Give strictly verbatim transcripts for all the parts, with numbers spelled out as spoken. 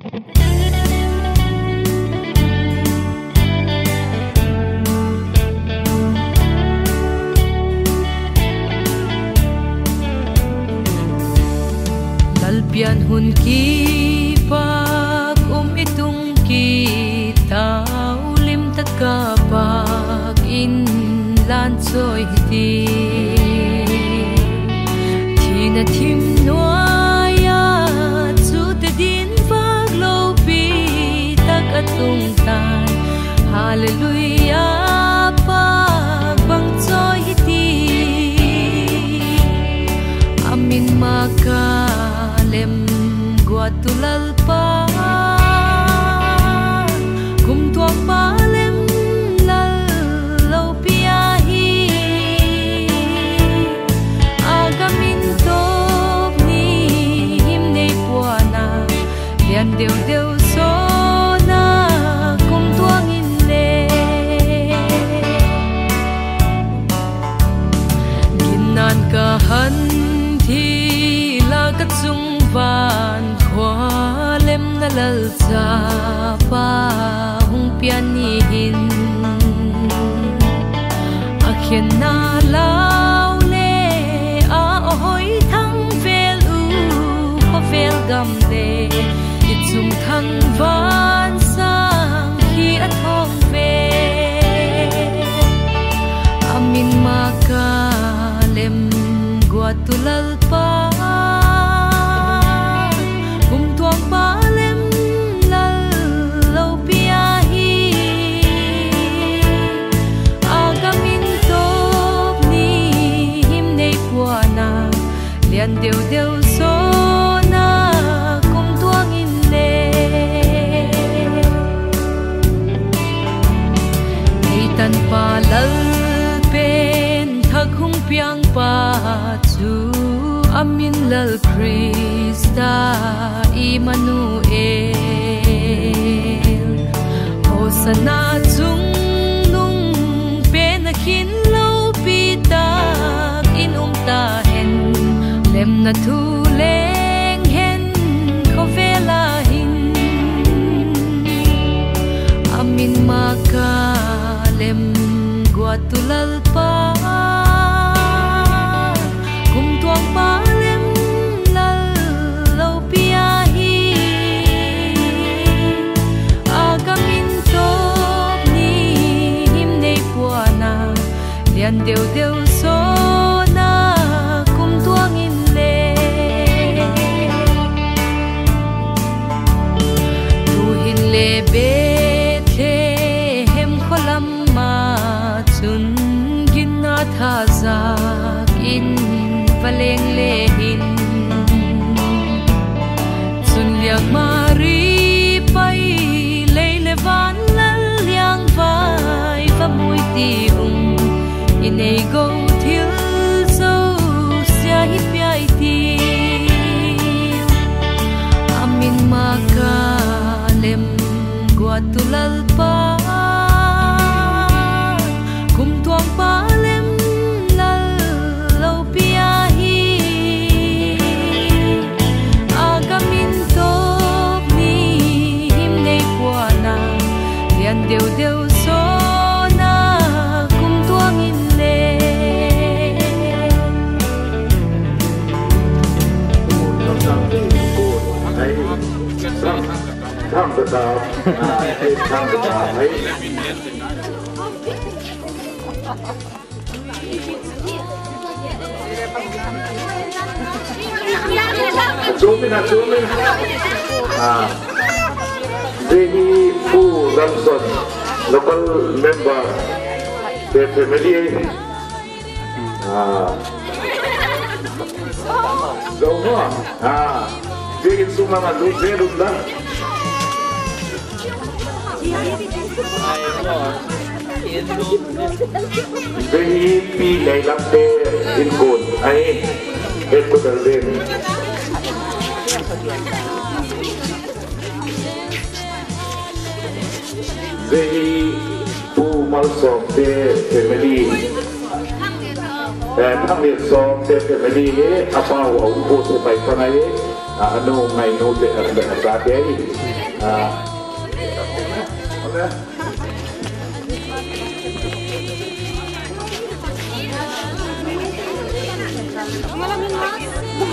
Lal pian hun kipak um i tung kit tau, lim tak a pak in lan chawi hi ti. Thina thim nuai ah chute din vak lopi tak a tung tai, Halleluia, pak bang chawi hi ti. A min mak a lem guat tu Lalpa, kumtuang pa lem lal lopi ahi. A gam in tawp ni him nei pua'n a, lian deu deu sawn a kumtuang inle. Ginna'n ka han thil a, ka chung van khua lemna Lalchapa hung pian ni hin, a khenna lau le a hoi thang vel u, khawvel gam le i chung thangvan sâng hi a thawng ve. A min mak a lem guat tu Lalpa, kumtuang pa lem lal lopi ahi. A gam in tawp ni him nei pua'n a, lian deu deu sawn a kumtuang inle. Ei tanpa Lal pen thak hung piang pa chu, a min Lal Khrista Immanuel. Hosana chungnung pen a khin, lopi tak in um ta hen, lemna thu leng hen khawvel a hin. A min mak a lem guat tu Lalpa, kumtuang pa lem lal lopi ahi. A gam in tawp ni him nei pua'n a, lian deu deu sawn a kumtuang inle. Tu'hin le Bethlehem khaw lam ah chun, ginna thazak in va leng le hin, chun Liangmari pai, lei leh van Lal Liangvai va mui ti um, i nei go thil zosia hi pia i ti. A min mak a lem guat tu Lalpa, kumtuang pa lem lal lopi ahi. A gam in tawp ni him nei pua'n a, lian deu deu sawn a kumtuang inle. Zoom in a, zoom in. Ah. Zia hi Pu Ramson, local member, the family. Ah. Zo mo. Ah. Zia insung lam a lut zel un la. Zia hi Pi Neilamte inkuan ahi, headquarter ding. Zia hi Pu Malsawmte family, eh, Thangmialsawmte family hi, a pau a um pu se pai pang ahi. A, a nu Ngainu te, a, a chate ahi. A,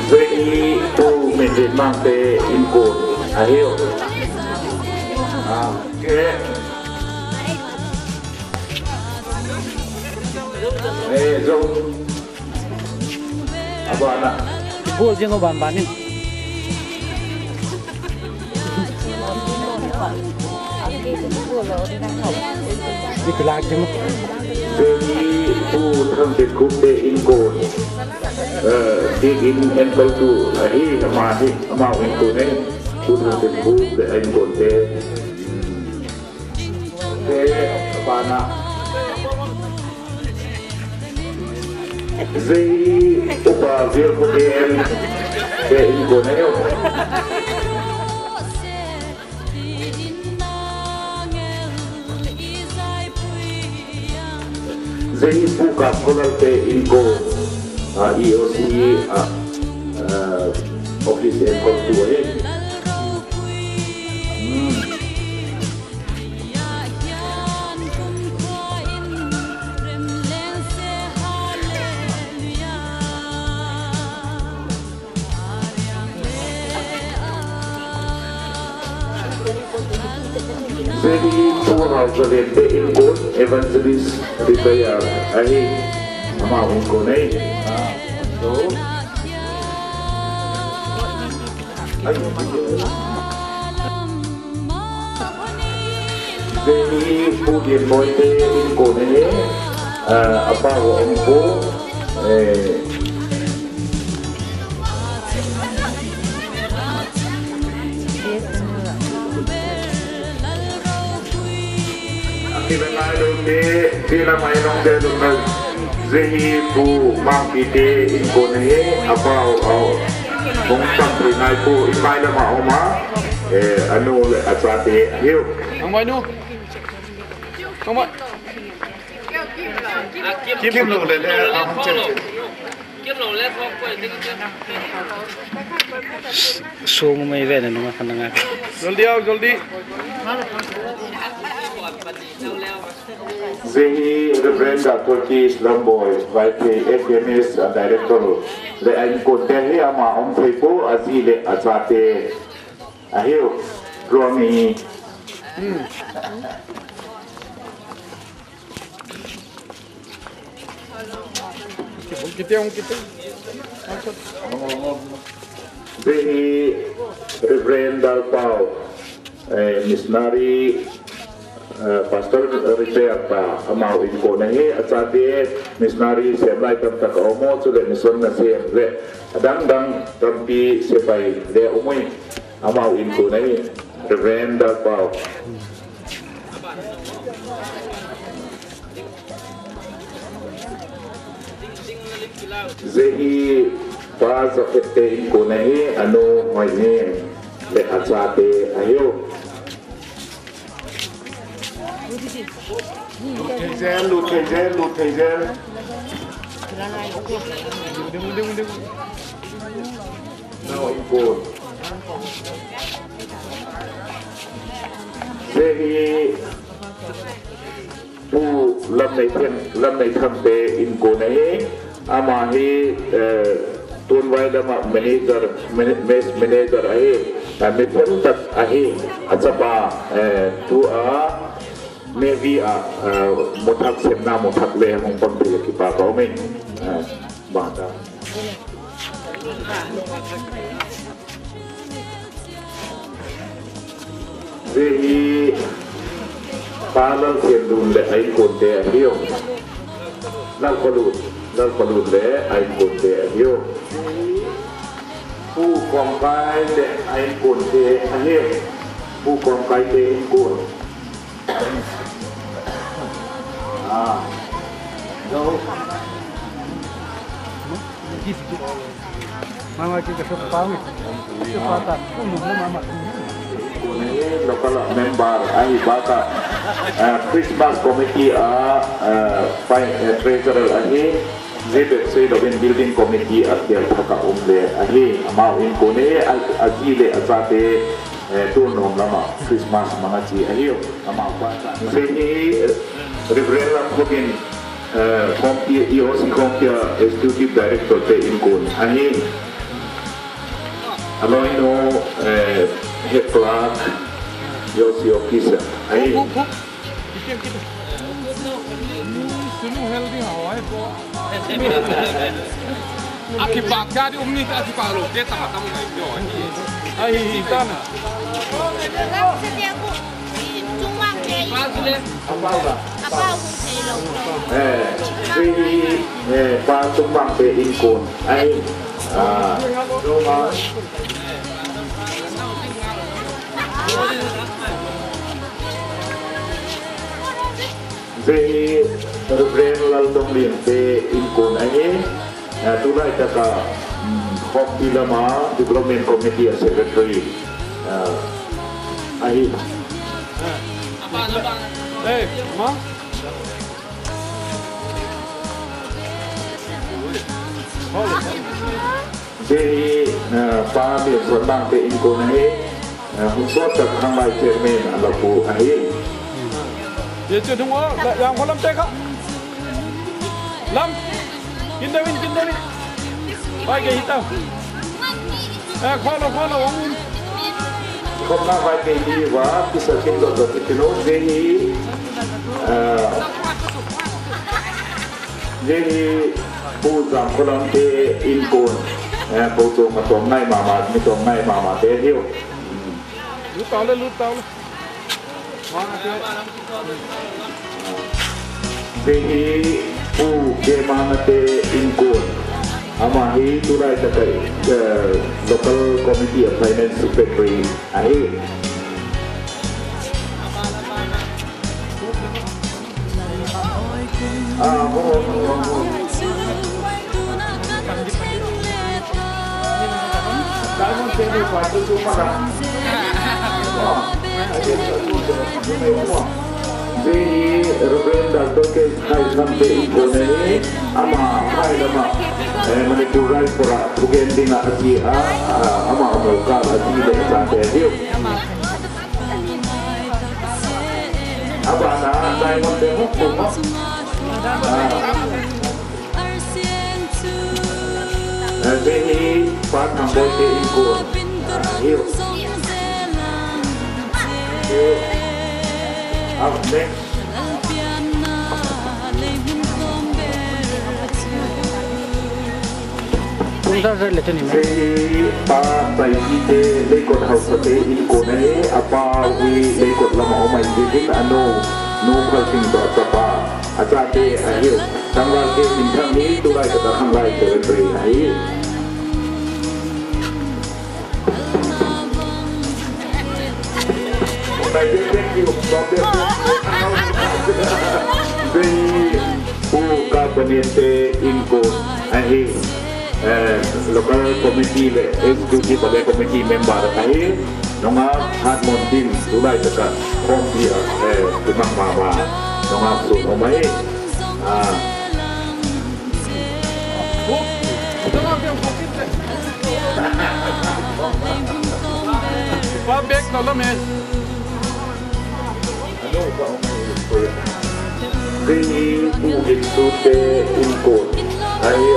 Zia hi Pu Minrinmang te inkuan ahiu. A, ke. E, zo. A ban a. Bul zing u ban ban in. Zia hi Pu Thangtenkhup te inkuan. Eh, Biakin enkol tu ahi, ama hi, amau inkuan ahi. Pu Thangtenkhup leh a inkuante. Te, a ban a. Zia hi Upa Zirkhugen te inkuan ahiu. Zia hi Pu Kapkholal te inkuan, a, E O C, a, a, office enkoltu ahi. Zia hi Pu Hauzalian te inkuan, evangelist retire ahi, amau inkuan ahi. Zia hi Pu Lianmawi te inkuan ahi, a, a pau a um pua, eh, a kibe ngai lo te, ti la mai nong te lo ngai. Zia hi Pu Mangpi te inkuan ahi, a pau a hung tam thei nai pua, i mai lam a um a, eh, a nu leh a chate ahiu. Ang mai nu. Ang mai. Kim lo le le, ang cheng cheng. Sung mai ve na nung a khan nga. Jaldi ao, jaldi. Zia hi Reverend Doctor T. Lamboi, Vaiphei F M S a director, leh a inkuante hi ama um thei pua, a zi leh a chate ahiu. Ruami. Zia hi Reverend Dalpau, eh, missionary, eh, pastor retire ta, amau inkuan ahi, a chate missionary sêm lai tam tak a um u, chuleh mission nasêm leh a dang dang tampi sepai le um ui, amau inkuan ahi, Reverend Dalpau. Zia hi Pa Zakhette inkuan ahi, a nu Hoineng leh a chate ahiu. Lut thei zel, lut thei zel, lut thei zel. Nau inkuan. Zia hi Pu Lamneithang, Lamneithangte inkuan ahi. Ama hi, eh, tunvai lam ah manager, mana-, mess manager ahi. A mi phem tak ahi. A chapa, eh, tu a Navy ah, eh, muthak, semna muthak le hung pang thei a kipak a um in. Eh, bang ta. Zia hi Pa Lalkhenlun leh a inkuante ahiu. Lalpalun, Lalpalun leh a inkuante ahiu. Pu Kawngkai leh a inkuante ahiu. Pu Kawngkaite inkuan. Local member ahi bâk ah, Christmas committee a treasurer ahi. Zia bep silo in building committee a tel thak ah um le ahi, amau inkuan e, a, a zi leh a chate, eh, tu'n nuam lam ah Christmas mang a chia ahiu, amau pa. Zia hi, eh, Reverend Lamkhawm in, eh, khawmpi, E O C khawmpi ah Executive Director te inkuan ahi. A lawinu, eh, Head Clerk, E O C Officer ahi. Sunu hel ding a hoi po. A kipak ka di um ni, a kipak lo te tam a tam ngai pio. Ahi hi tan. Eh, zia hi, eh, Pa Chungmangte inkuan ahi. Ah, zia hi Reverend Laldongliante inkuan ahi. Ah, tulai tak ah, um, khawmpi lam ah Development Committee a Secretary, ah, ahi. Zia hi, ah, Pa Liansuanmangte inkuan ahi. Ah, hun sawt tak Khanglai Chairman a la pu ahi. Zia chu dung a, la, lam kha lam te kha. Lam. Kin deu in, kin deu in. Vai kei hi tau. Eh, khawlo, khawlo, hung um. Khawmna vai kei hi va, kisa kin dot dot i ti lo, zia hi, eh, zia hi Pu Zamkholamte inkuan, eh, kochuam a tawm ngai ma ma, mi tawm ngai ma mate hiu. Lut tau le, lut tau le. Zia hi Pu Kemangate inkuan. Ama hi tulai tak ah, eh, Local Committee of Finance Secretary ahi. Zia hi Reverend Doctor K. Khaisangte inkuan ahi, ama phai lam ah, eh, Manipur Diaspora thugen ding ah a chia a, ah, ama umlo kâl a zi leh a chate hiu. A ban ah Diamond te huk pum ah. Ah. Zia hi Pa Thangbawite inkuan ahiu. Up next. Zia hi Pa Taikite Leikot hausate inkuan ahi, a pau hi Leikot lam ah um ahi ziakin a nu, Nu Phalting tawh a chapa, a chate ahiu. Tangvalte Minthang hi tulai tak ah Khanglai Secretary ahi. Zia hi Pu Kapaniante inkuan ahi, eh, local committee leh executive leh committee member ahi, nungak Hatmuantin tulai tak ah khawmpi ah, eh, kimang ma ma, nungak suan um ahi. Ah. Zia hi Pu Gitsute inkuan ahi,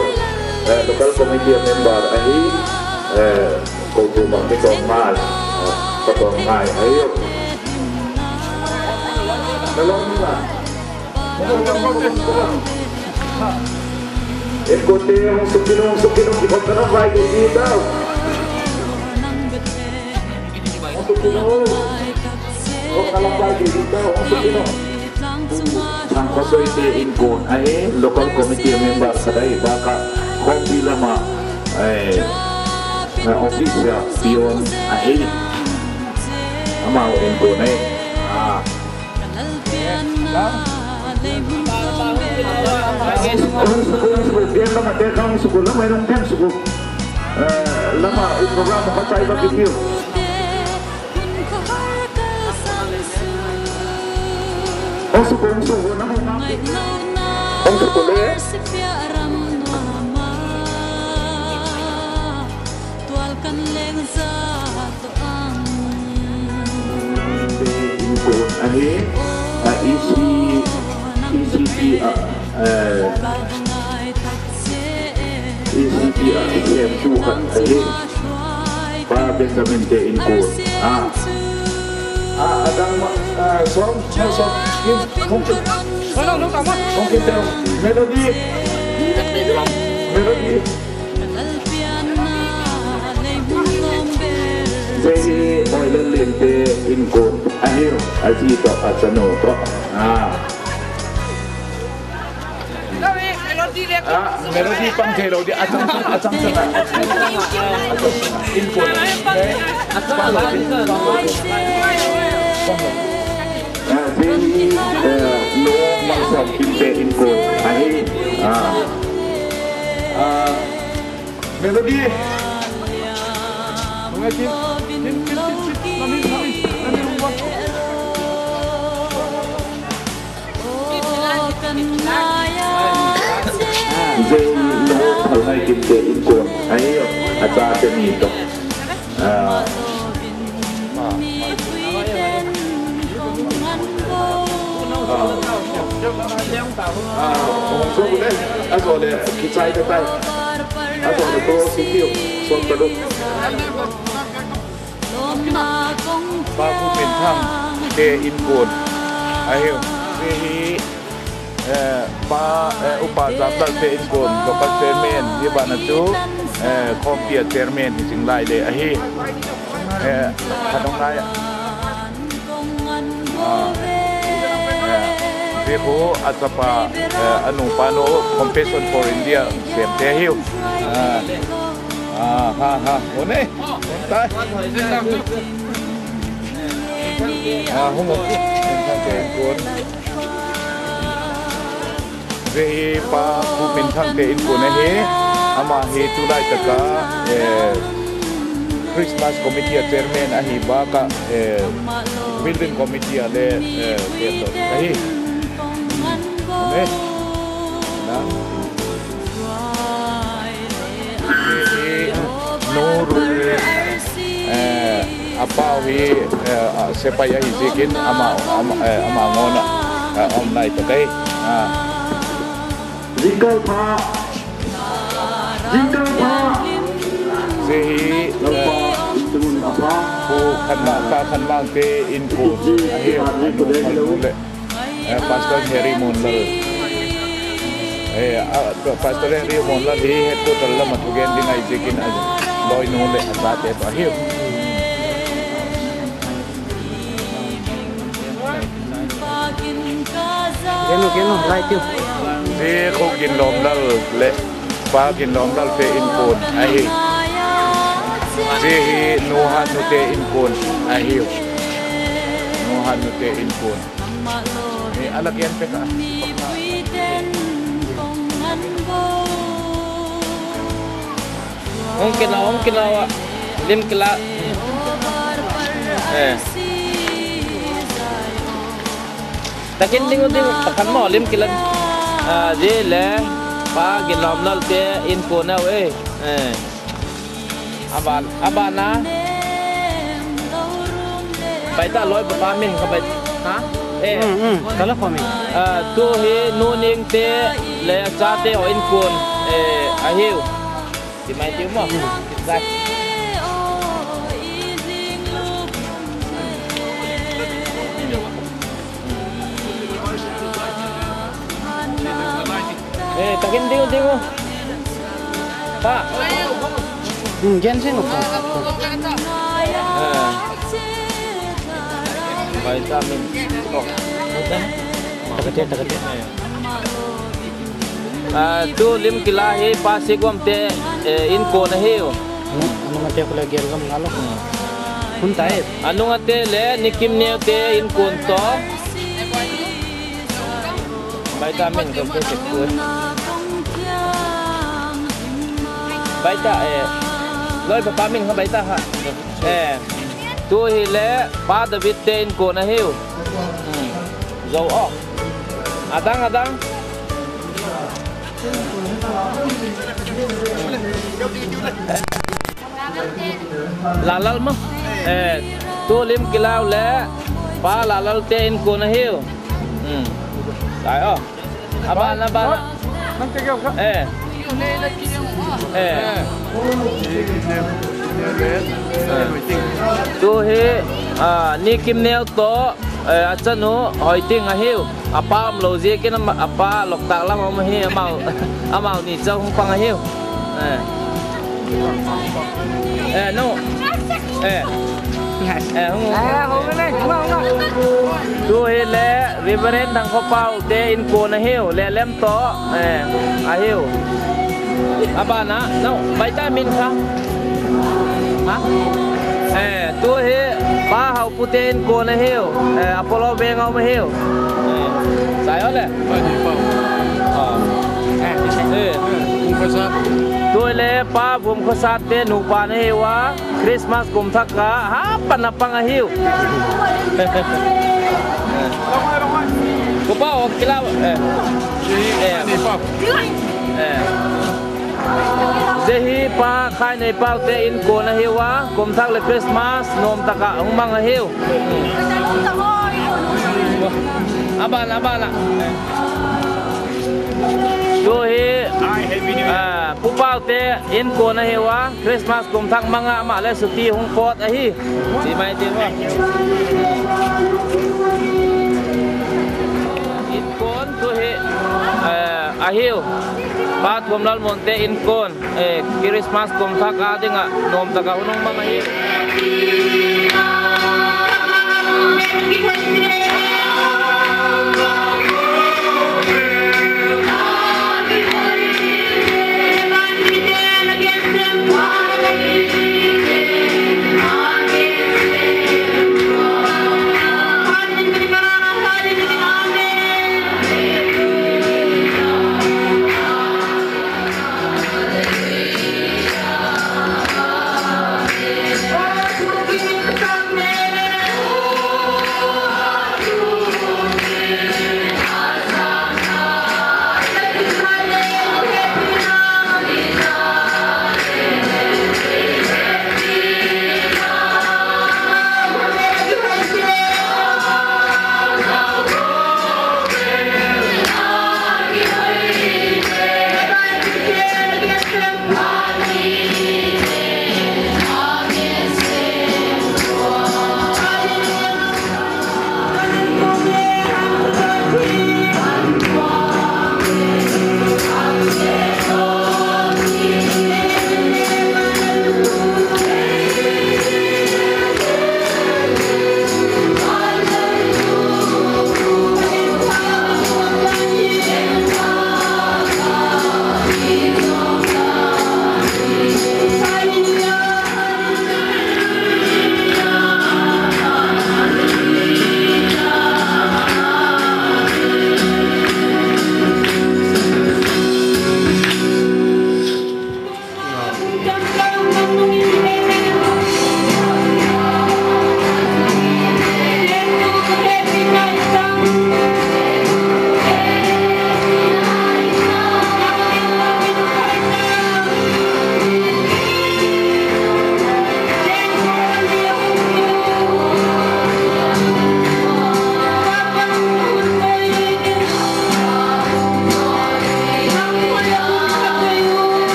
eh, local committee member ahi, eh, kochuam ah mi tawm ngai, eh, ka tawm ngai ahi. Inkuante hung suk in, hung suk in, hung kikhop ka na vai kei di tau. Hung suk in, hung kikhop ka na vai kei di tau, hung suk in. Thangkhosoite inkuan ahi, local committee member khat ahi, bâk ah khawmpi lam ah, eh, office ah peon ahi. Amau inkuan ahi. Ah. Hung suk u, hung suk u, pian lam ah te kha hung suk u, lam ah nung pian suk u. Eh, lam ah i program kha chai bak i tiu. Hung suk u, hung suk u, na hung, hung suk u le. hi, a, E C, E C P a, eh, E C P a sêmtu khat ahi. Pa Benjamin te inkuan. A, a, a dang ma, a, sawm, sawm, sawm, kim, hung kim. Hung kim te, Melody. Melody. Zia hi Moilal Lian te inkuan ahiu, a zi tawh a chanu tawh. A, Melody pang thei lo di, a chang, a chang, a chang, a chang, inkuan. Pang lo di, pang lo di. A, zia hi, eh, Nu Malsawmkim te inkuan ahi. A, a, Melody. Zia hi Nu Thalngaikim te inkuan ahi, a chate ni tawh. A, a, hung suak u le, a zaw leh kichai ka tai. A zaw leh ko si tiu, sawm taluk. Pa Khuminthang te inkuan ahiu. Zia hi, eh, Pa, eh, Upa Zamlal te inkuan, local chairman, zia ban ah chu, eh, khawmpi a chairman hi zing lai le ahi. Eh, khat hung ngai a. A, eh, zia khu a chapa, eh, a nupa nu Compassion for India sêmte hiu. A, a, ha, ha, hun e, hun tai. A, hung, hun tai, hun. Zia hi Pa Khuminthang te inkuan ahi. Ama hi tulai tak a, eh, Christmas committee a chairman ahi bâk ah, eh, building committee a le, eh, chairman ahi. Zia hi Nu Rui, eh, a pau hi, eh, a sepai ahi ziakin ama, ama, eh, ama ngawn ah, eh, um lai tak ai. A, zingkal pha, zingkal pha. Zia hi, eh, Pu Khanmang, Pa Khanmang te inkuan ahi, a nu leh, eh, Pastor Henry Muanlal. Eh, a, Pastor Henry Muanlal hi headquarter lam ah thugen ding ahi ziakin a lawinu leh a chate tawh ahiu. Gen u, gen u, lai tiu. Zia khu Ginlawmlal leh Pa Ginlawmlal te inkuan ahi. Zia hi Nu Hatnute inkuan ahiu. Nu Hatnute inkuan. Ni a la gen pek a. Hung kila, hung kila a. Lim kila. Eh. Takin ding u ding, pakhat maw lim kila. A, zia le Pa Ginlawmlal te inkuan au e. Eh. A ban, a ban a. Baita loi papa min kha bai. Ha? Eh. Ka la khawm i. A, tu hi Nu Ningte le a chate haw inkuan, eh, ahiu. Ti mai tiu maw. Zai. Eh, takin ding u, ding u. Pa. Hmm, gen zing u pa. Eh. Vitamin. Oh. Takate, takate. Ah, tu lim kila hi Pa Sikwamte, eh, inkuan ahiu. Anu, anu ngate khu le gen gam ngal lo. Hun tai. Anu ngate le Nikim Neute inkuan tawh. Baita min ka pe sek tu. Baita, eh, loi papa min kha baita ha. Eh, tu hi le Pa David te inkuan ahiu. Hmm. Zo aw. A dang, a dang. Lalal maw. Eh, tu lim kila u le Pa Lalalte inkuan ahiu. Ai aw. A ban, a ban. E. E. Tu hi, a, Nikimneu tawh, e, a chanu Hoiting ahiu. A pa umlo ziakin a pa Loktak lam um ahi, amau, amau ni chau hung pang ahiu. E. E, nu. E. E, hung, hung, hung. Tu hile Reverend Thangkhawpaute inkuan ahiu, Lehlem tawh, e, ahiu. A ban ah, nu, bai ta min kha. Ha? E, tu hi Pa Haupute inkuan ahiu, e, Apollo Veng a um ahiu. E, sai aw le. Tu hile Pa Vumkhawsatte nupa na hiu a, Christmas kum thak a ha pan a pang ahiu. Ko pa aw kila, e. E. Zia hi Pa Khaineipaute inkuan ahiu a, kum thak leh Christmas nuam tak ah hung mang ahiu. A ban, a ban ah. Tu hi, a, Pu Paute inkuan ahiu a, Christmas kum thak mang ah ama le suti hung pawt ahi. Ti mai ti ma. Inkuan tu hi, e, ahiu. Pa Thuamlalmuante inkuan, e, Christmas kum thak a ding ah nuam tak ah hun hung mang ahi.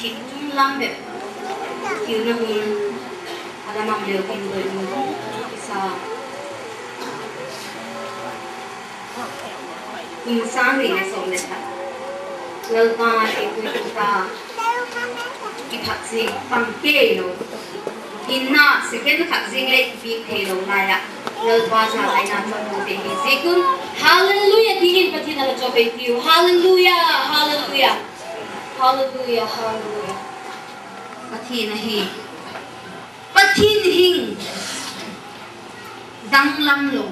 Thil tum lam bep, thil na hun, a lam a leu kum doi mun, sa. Kum sâng ni leh sawm leh khat, Lalpa ei puitu ta, i phat zing pang kei lo, hinna second khat zing leh i piak thei lo lai ah, Lalpa zahtakna chawmtu te hi ziak un, Hallelujah ti in Pathian a la chawp ei tiu, Hallelujah, Hallelujah, Hallelujah, Hallelujah. Pathian ahi, Pathian hing. danglam lo,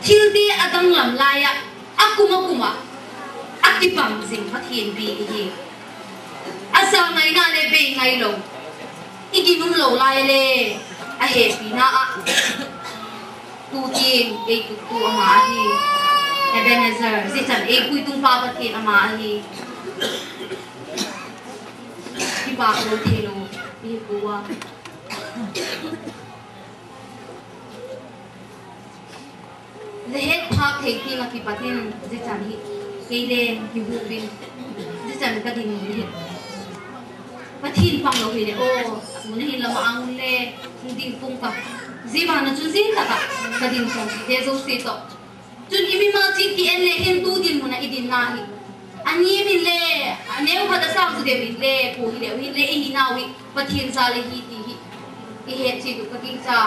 thilte a danglam lai ah, a kum a kum ah a kipang zing Pathian pi i hi. A sa ngaina le bei ngai lo, i ginum lo lai le a hepina ah tu tiang ei tuktu ama ahi. Ebenezer, zia chan ei puitungpa Pathian ama ahi. Kipâk lo theilo i hi pua. La het phâk thei tiang ah kipat in zia chan hi kei le kihup in, zia chan ka ding hi, Pathian pang lo hileh aw, mun a hin lam ah âng un le hung ding pung ka. Zia ban ah chun zing tak ah ka ding sawmte zosia tawh, chun i mimal chi ti en le hin tu dinmun ah i dinna hi a niam inle, a neu khat a sâng zu deu inle, pua hileu hinle i hinau hi Pathian jal ahi ti hi i het chiat uh ka gingcha.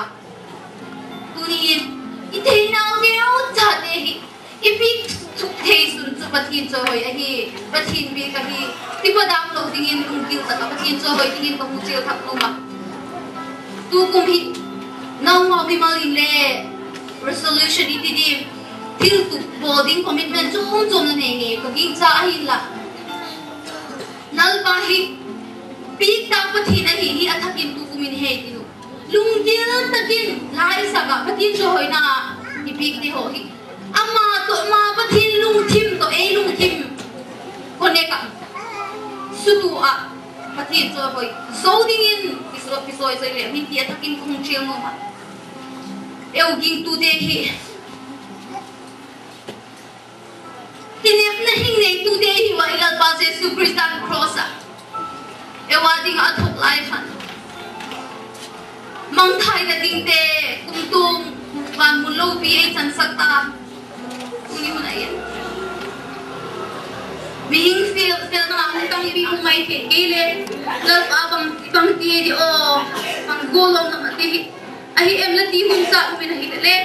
Tuni in i theinau neuchate hi i piak thuk thei sun chu Pathian chawihoi ahi, Pathian biak ahi, ti padam lo dingin lunggil tak ah Pathian chawihoi dingin ka hung chial thak nuam a. Tukum hi nangmau mimal inle resolution i ti ding, thil tup bawl ding commitment chuam chuam la nei ngei ka gingcha ahinla, Lalpa hi piak tak Pathian ahi hi a thak in tukum in hei tin uh, lunggil tak in la i sak ah Pathian chawihoina i piak di haw hi, ama tawh ma Pathian lungthim tawh ei lungthim connect ah, sutu ah Pathian chawihoi zo dingin i sawt, i sawt, i sawt le min ti a thak in ka hung chial nuam a. Eu gingtute hi kinepna hing neitute i hiu a, i Lalpa Jesu Khrista'n cross ah eu â ding ah a thok lai khan, mangthaina dingte, kumtuang van mun lopi ei chansak ta. Tuni hun ah in mihing fel, felna hung tampi um mai thei kei le, Lalpa bang, bang ti di aw, bang gual lo na ma ti hi ahi em la ti hun sa um in ahile le,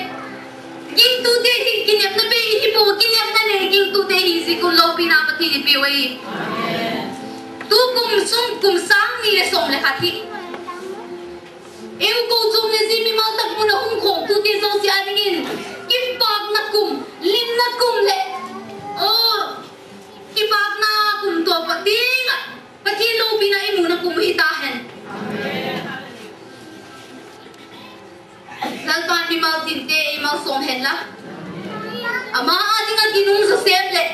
gingtute hi kinepna bei hi pua, kinepna nei gingtute hi ziak un lopina Pathian i piu ahi. Tukum sung kum sâng ni leh sawm leh khat hi eu kochuam leh zia mimal tak mun ah hung khawmtute zosia â dingin kipâkna kum, limna kum leh, aw, kipâkna kum tawh pa tiang ah Pathian lopina i muna kum hi ta hen. Lalpa'n mimal tinte ei malsawm hen la, ama â ding ah ginum zasêm leh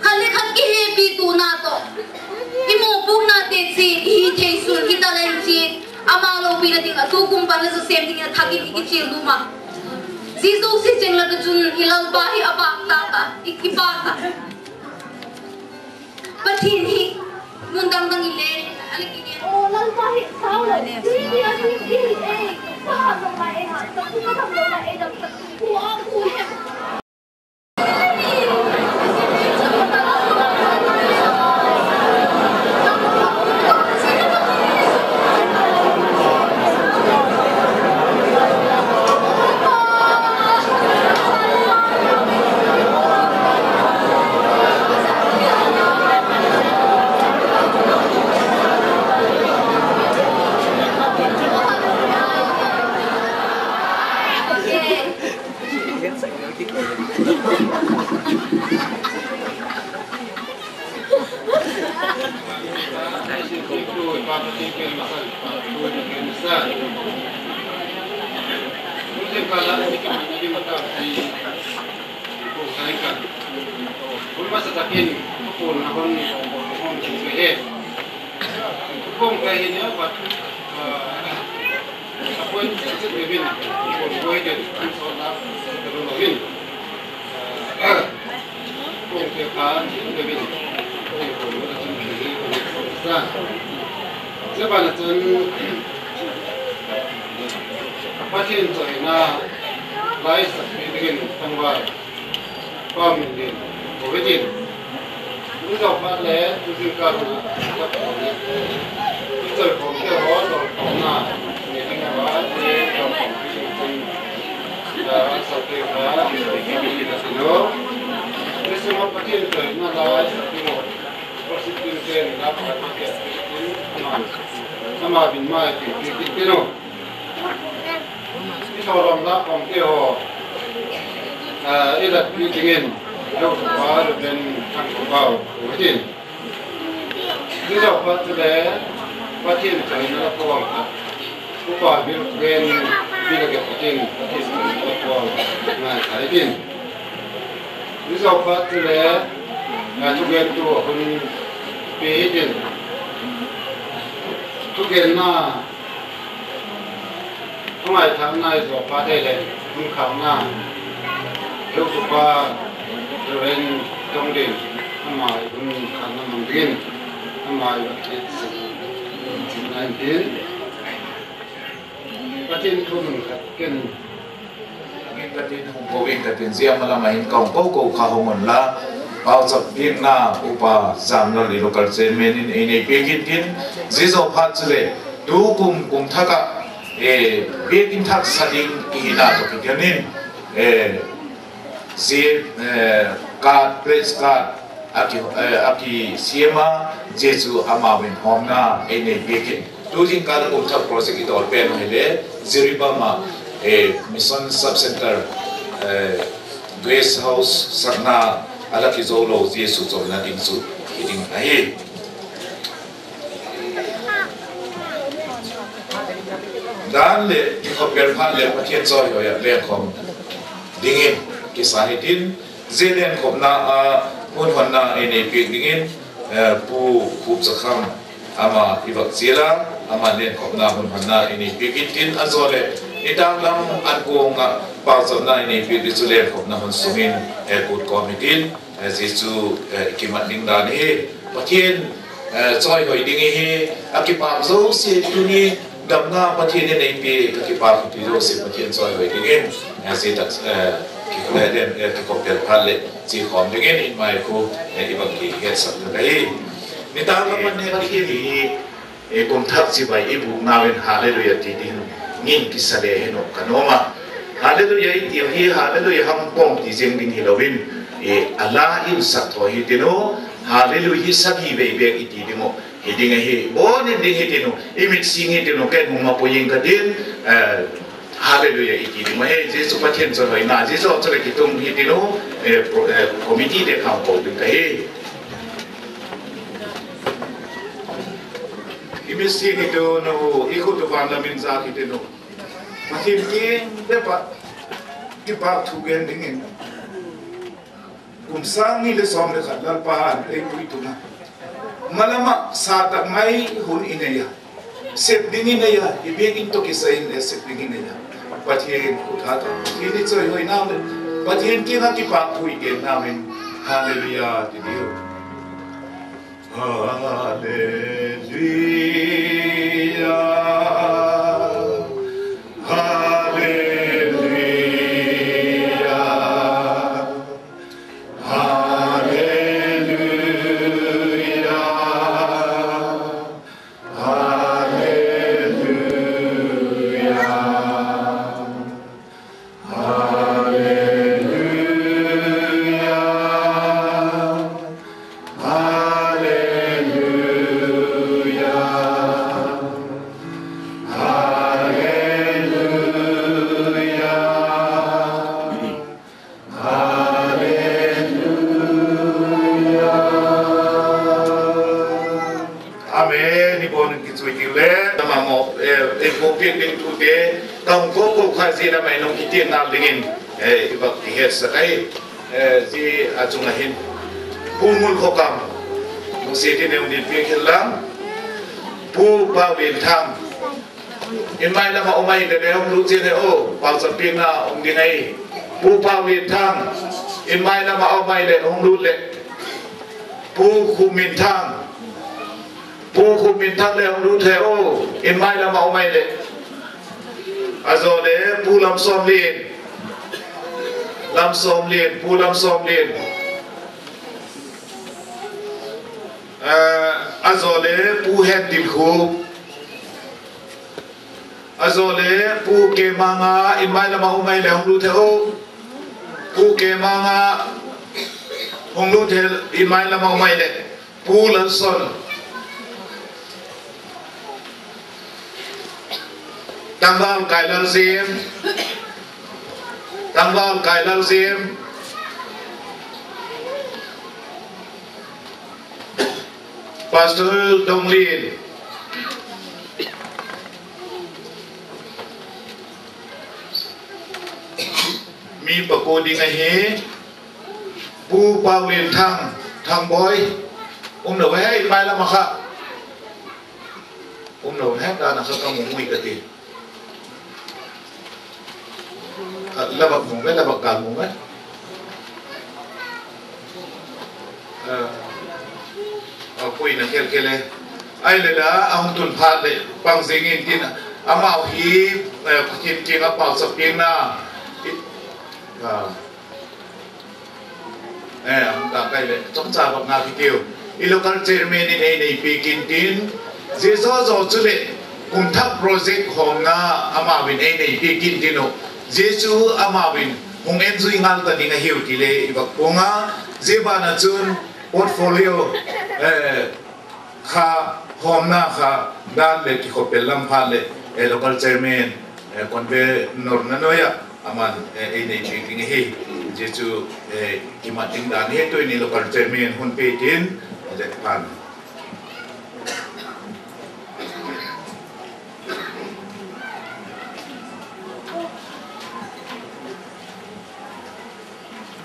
khat le khat kihepituana tawh i mawpuaknate chiat, i hi thei sun, i talent chiat, ama lopina ding ah tukum pan la zasêm dingin a thak in i kichial nuam a. Zia zosia cheng lak ah chun i Lalpa hi a pâk tak a, i, i pâk a. Pathian hi mun dang dang in le a le kingen, aw Lalpa hi sau lo, tui ni a ni ti hi ei, sa a lo ma ei ha, sa tu ka tham lo ma ei dam sa tu a ku hem. Pathian chawina lai sakpi dingin tangval Pa min din ko ve tin. Ni zau phat le tu zingkal hun a ka pawm le, i chawikhawmte haw zawlkhawmna nei ding a, i zawlkhawmpi ding chun, a, a sate kha i ka ti lo. Ni sung a Pathian chawina lai sakpi lo, worship team ten la phat ma ke tin ama, ama min mai ti ti tin tin lo. Thawlawm la pawmte haw, i lat pi dingin, lo pa lo den thang ko pau u hitin. Zia zo phat chule, Pathian chaina la pawm kha, upa bil gen, bil a gen Pathian, Pathian chaina la pawm ngai kha hitin. Zia zo phat chule, thugentu a hun pi hitin. Thugenna, thungaithatna i zo phat leh, hun khâkna, heutupa, Reverend Tongdin, ama i hun khâkna mang dingin, ama i va kichian in tin. Pathian thu mun khat ken, Pathian hung ko in ka tin, zia ma lam ah hin ka hung ko ko kha hung unla, pauchap piakna upa Zamlal i local chairman in ei nei piak intin, zia zo phat chule, tu kum, kum thak ah, biakin thak sa ding i hina tawh kiton in, zia, card, pledge card a ki, a kisiam a, zia chu amau in hawmna ei nei piak in. Tu zingkal kum thak project i dawl pen ahile, Jiribam ah, Mission Sub Centre, guest house sakna a la kizo lo, zia chu chawina ding chu hi ding ahi. Dan leh kikhawpel phat leh Pathian chawihoi ah lengkhawm dingin kisa hitin, zia lengkhawmna a hun honna ei nei piak dingin, Pu Khupzakham ama i va chial a, ama lengkhawmna hun honna ei nei piak intin, a zaw leh nitâk lam an kuang ah pauchapna ei nei piak ding chu lengkhawmna hun sung in, kut kawm hitin, zia chu i kimat ding dan hi, Pathian chawihoi ding hi, a kipâk zosia tuni damna Pathian in ei pia, ka kipâk thupi zosia Pathian chawihoi dingin, zia tak, kikhawpel phat leh chi khawm dingin in mai khu i va kihetsak thak ahi. Nitâk lam ah ne Pathian hi, kum thak chibai i bûknau in Hallelujah ti ding ngin kisa le hin ka nuam a. Hallelujah i tiu hi Hallelujah ham pawm ti ziang ding hilo in, a la i sak thaw hitin u, Hallelujah hi sagi vei bêk i ti ding uh hi ding ahi. Bawn in ding hitin u, i mit sing hitin u, ken hung ma pui ing ka tin, Hallelujah i ti ding uh hi. Zia chu Pathian chawihoina, zia zaw chu leh kitung hitin u, committeete kham ko ding ka hi. I mit sing hitin u, i khut u van lam in zak hitin u, Pathian kiang bep ah kipâk thu gen dingin, kum sâng ni leh sawm leh khat Lalpa'n ei puitung a, malam ah sa tak mai hun i nei a, sep ding i nei a, i biakin tawh kisa in le sep ding i nei a, Pathian khut hat ah Pathian i chawihoinau leh Pathian kiang ah kipâk thu i gennau in, Hallelujah ti diu. Hallelujah, Hallelujah, Hallelujah, Hallelujah, Hallelujah, Hallelujah, Hallelujah, Hallelujah. Amen. I bawn in kichu i tiu le, ama maw, ei ko piak ding thute, ka hung ko ko kha zia lam ah i nung kitiakna dingin i va kihetsak ahi. Zia a chung ah hin, Pu Ngulkhokam, nusia tin ei hun ding piak hen lang, Pu Paulianthang, in mai lam ah um ahileh le hung lut ziang e aw, pauchap piakna um ding ahi. Pu Paulianthang, in mai lam ah um ahileh hung lut leh, Pu Khupminthang, Pu Khupminthang le hung lut he aw, in mai lam ah um ahileh. A zaw le Pu Lamsawmlian, Lamsawmlian, Pu Lamsawmlian. A zaw le Pu Hentilkhup. A zaw le Pu Kemanga, in mai lam ah um ahileh hung lut he aw. Pu Kemanga, hung lut he, in mai lam ah um ahileh. Pu Lalson, Tangval Kailalzem. Angval Kailal Zem, Pastor Donglin, mi pakua ding ahi, Pu Paulinthang, Thangboi, um lo ve hei, pai lam ah kha. Um lo hek dan a kha ka mu mui ka ti. La bak mu ve, la bak kal mu ve. A, a puina khel khel e. Ahile la, a hung tun phat leh pang zing intin, amau hi, eh, Pathian kiang ah pauchap piakna, i, a, Eh, a hung tâk kai leh, chawmcha bak nga kitiu. I local chairman in ei nei piak intin, zia zaw zaw chuleh, kum thak project hawmna amau in ei nei piak intin uh. Zia chu amau in hung en zui ngal ta ding ahiu ti le i vak puang a, zia ban ah chun portfolio, eh, kha hawmna kha dan leh kikhawpel lam phat leh, eh, local chairman, eh, convener na nuai ah, aman, eh, ei nei piak ding ahi. Zia chu, eh, kimat ding dan hi tu'hin local chairman hun pe tin, eh, le pan.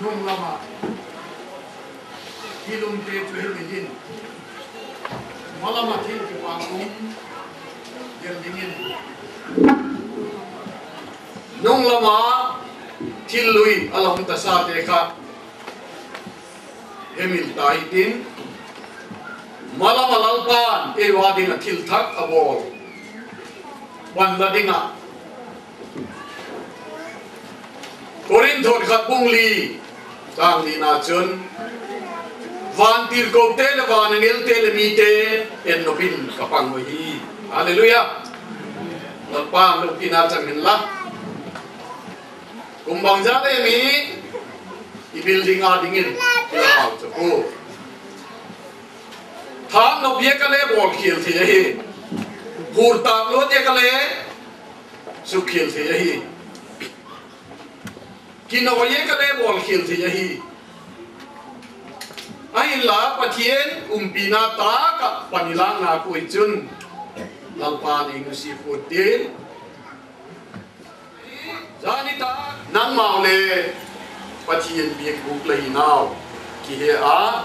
Nung lam ah thil umte chu hemi in, malam ah thil kipâk um gen dingin, nung lam ah thil lui a la hung tasate kha hemil ta hitin, malam ah Lalpa'n ei ua ding ah thil thak a bawl, pan la ding ah Korinth khat bung li, chang lina chun, vantirkote leh van angelte leh mite en nop in ka pang uhi. Halleluia. Lalpa'n lopina chang hen la. Kum bangzat em i building a dingin i la pauchap u? Thâk nop ziak a le bawlkhial thei ahi. Hur tâk lo ziak a le sukkhial thei ahi. Kinawi ziak a le bawlkhial thei ahi. Ahinla Pathian umpina tâk ah pan i lâkna kuai chun, Lalpa'n ei nusia pua ti. Zani tak nangmau le Pathian biakbûk la hi nau kihe a,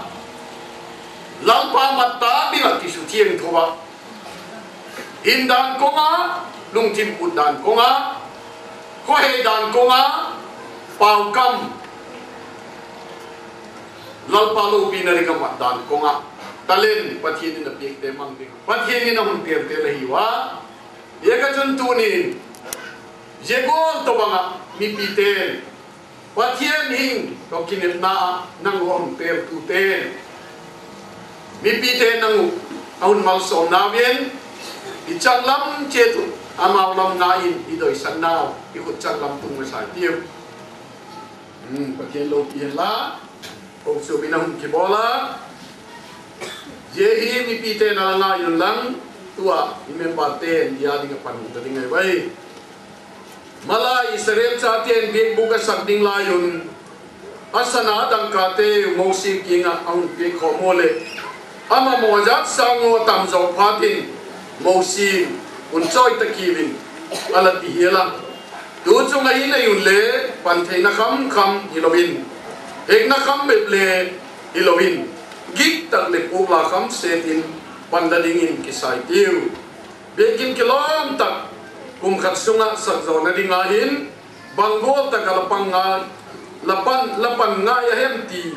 Lalpa mat tâk ding ah kisuthiangtho ah, hindan kawng a, lungthim put dan kawng a, khawhei dan kawng a, paukam, Lalpa lopina ding a mat dan kawng a, talent Pathian in a piakte mang ding, Pathian in a hun piakte la hiu a. Ziaka chun tuni'n, zia gual tawhbang ah mipite'n, Pathian hing tawh kinepna ah nang hun peltute, mipite nang uh a hun malsawmna ven, i changlam chiat uh amau lam ngai in i doisaknau i khut changlam tung masa i tiu. Pathian lopi hen la, kochuam in a hun kibawl a, zia hi mipite'n a la ngai unlang, tua i memberte'n zia ding a pan hun ta ding ahi ua. Malai Israel chate'n biakbûk a sak ding lai un, a sana dangkate Mosi kiang ah a hun piak khawm ua leh, a mamaw zat sâng ua tam zaw phat in, Mosi un chawi ta kiu in, a la ti hial a. Tu chung ah i nei un le, pan theina kham kham hilo in, hekna kham bep le hilo in, gik tak leh pûk la kham set in, pan la dingin kisa i tiu. Biakin kilawm tak, kum khat sung ah sak zawna ding a hin, bang gual tak ah la pan ngai, la pan, la pan ngai a hem ti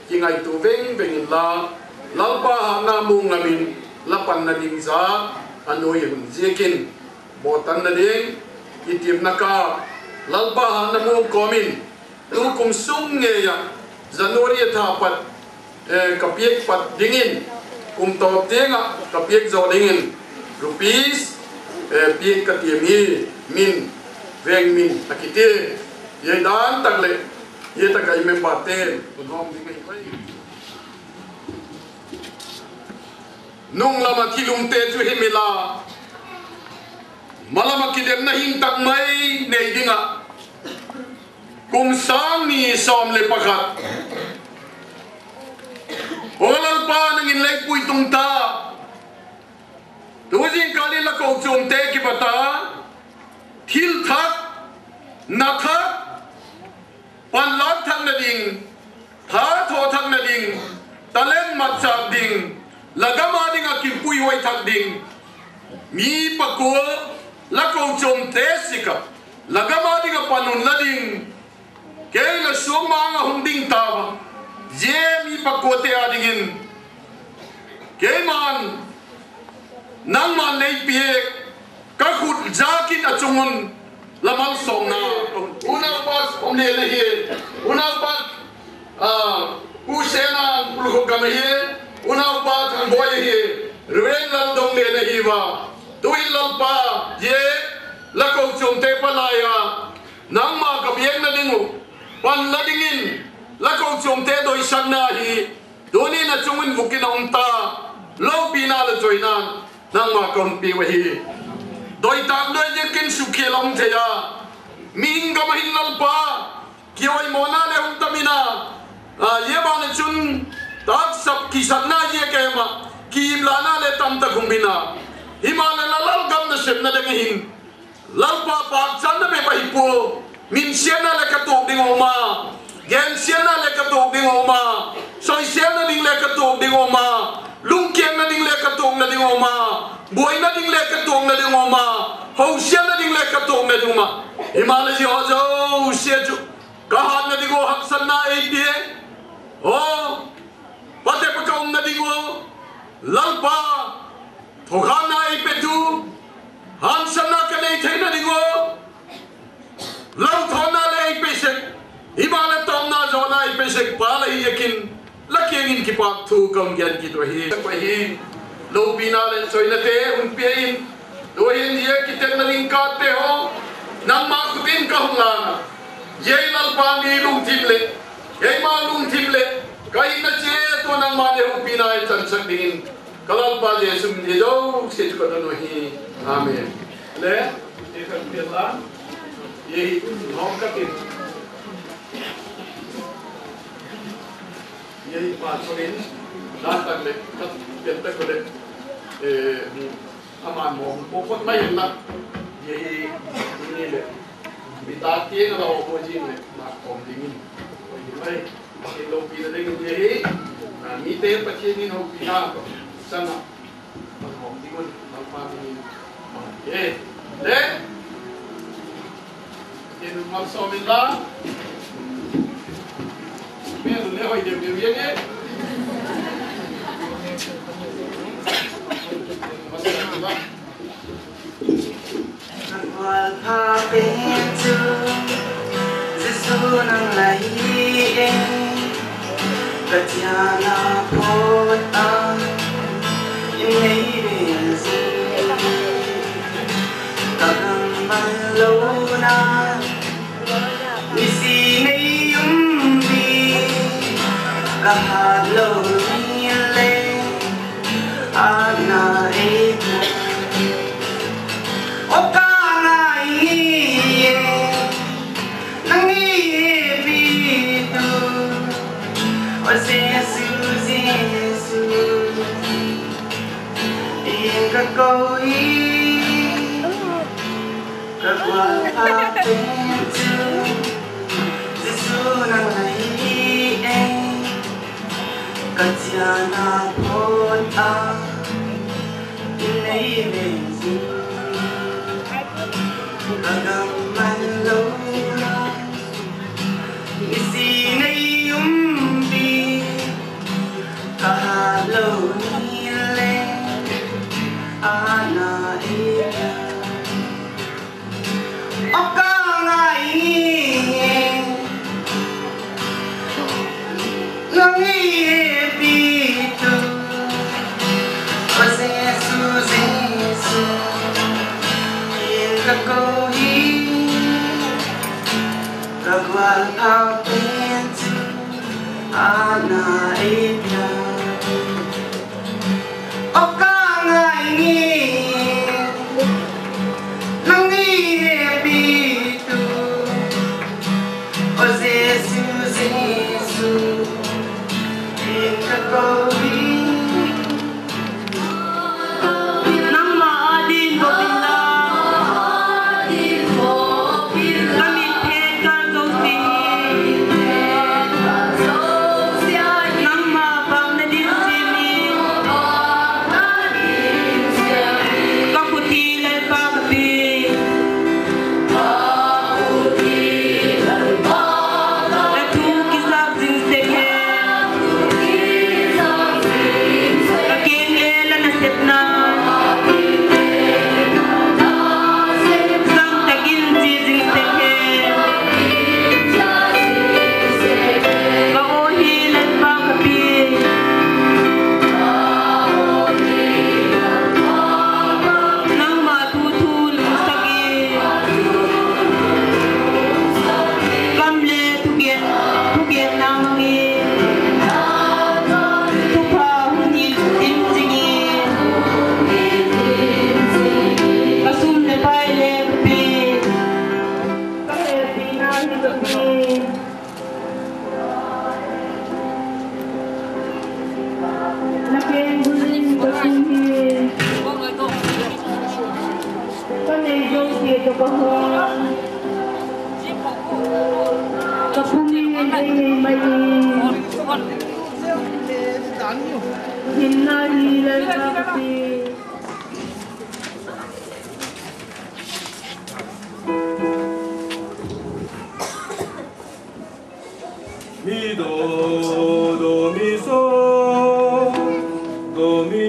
kingaitua veng veng inla, Lalpa hatna mu ngam in, la panna ding za a nuai hun ziakin, bawtanna ding i tiamna ka, Lalpa hatna mu kawm in, tu kum sung ngei ah, January a tha pat, eh, ka piak pat dingin, kum tawp tiang ah ka piak zaw dingin, rupees, eh, piak ka tiam hi, min, veng min a kiti. Zia dan tak leh, zia tak ah i memberte'n hun hawm ding ahi. Nung lam ah thil umte chu hemi la, malam ah kidemna hing tak mai nei ding ah, Kum sâng ni sawm leh pakhat. Aw Lalpa, nang in lei pui tung ta. Tu zingkal in la kochuamte kipat a thil thak, na thak, panlâk thakna ding, tha thaw thakna ding, talent matchâk ding, la gam â ding ah kipuihuai thak ding, mi pakua la kochuamte sik ah la gam â ding ah panunna ding, kei la suang ma-âng ah hung ding tau a, zia mi pakuate â dingin keima'n, nangma'n lei piak, ka khut zâk in a chung un la malsawmna. Unaupa Omlen ahi, unaupa, a, Pu Sena, Pu Lukhu gam ahi, unaupa Thangboi ahi, Reverend Laldonglen ahi ua. Tu'hin Lalpa, zia la kochuamte palai a nangma ka biakna ding uh panna dingin la kochuamte doisakna hi tuni'n a chung in vuk in a um ta, lopina leh choina nangma ka hun piu ahi. Doitâk doi ziakin sukkhial a um thei a, mihing gam ah hin Lalpa, kihoimawna leh hung tam in a, a, zia ban ah chun tâksak kisakna ziak em ah kiimlâkna leh tam tak hung um in a, himaleh la lalgam nasepna ding ahin Lalpa, pâkchanna bep ahi pua, minsiatna leh ka tuak ding a um a, gensiatna leh ka tuak ding a um a, soisêlna ding leh ka tuak ding a um a, lungkiatna ding leh ka tuakna ding a um a, buaina ding leh ka tuakna ding a um a, hosiatna ding leh ka tuakna ding a um a, himaleh zia haw zosia chu ka hâtna ding uh haksatna ei pia, aw, pate pa ka umna ding uh, Lalpa, thuakhatna ei petu, hangsanna ka nei theina ding uh, lothawnna leh ei pe sek, himaleh tawmna zawna ei pe sek pa la hi ziakin, la kiang in kipâk thu ka hun gen kit uh ahi. Lopina leh choinate hun pia in, tu'hin zia kitetna ding kâtte haw nangma khut in ka hung lân a, zia Lalpa, mi lungthim leh keima lungthim leh ka hinna chiat uh nangma'n ei hopina ei chansak dingin, ka Lalpa Jesu min in zosia chu ka don uh ahi. Amen. Le, i khan pia la, i hi, hawm ka tin. Zia hi pa chawlin, dan tak leh ka pian tak u leh, e, ama'n maw po phot mai inla, zia hi, ni leh, mi ta tiang a la hawm uh zing leh, la khawm dingin, hoi hi mai, Pathian lopina dingin zia hi, a, mite Pathian in hopina chang a, la khawm ding un, Lalpa min in, e, le, Pathian in malsawm inla, mi le hoi deu deu e. Ka gualpha pen chu Jesu nang la hi e, ka thianna phat a i nei ve zing, ka gam man lona nisi nei um pi, ka hat lo ni le, a na ei Aw ka ngai nge, nang i hepi tu, aw Jesu, Jesu, in ka ko hi, ka gualpha pen chu, Jesu nang la hi e, ka thianna phat a i nei ve zing, ka gam man lo, nisi nei um pi, ka hat lo ni le, a na ei pia. Aw ka ngai nge, nang i hepi tu, aw Jesu, Jesu, in ka ko hi, ka gualpha pen chu, a na ei pia. Aw ka ngai nge, nang i hepi tu, Jesu, Jesu, in ka ko hi. Nangma â ding ko inla, ka mit phet ka zo ding hi. Nangma vang na ding chiat in, ka khut hi Lalpa ka pia. La thu kizak zing sek hen. Ka keng le la nasepna zang tak in chia zing sek hen. Ka aw hi Lalpa ka pia. Nangma thu thu lungsak in, kam le thugen, thugen nang in, thupha hun hi dim zing in, ka sum le pai le ka pia, ka hepina hi ka pia. Na keng bul in ka sum hi, ka nei zosia tawh ka hun, ka pum in ei nei mai in, hinna hi Lalpa ka pia. Mi do, do mi so, do mi.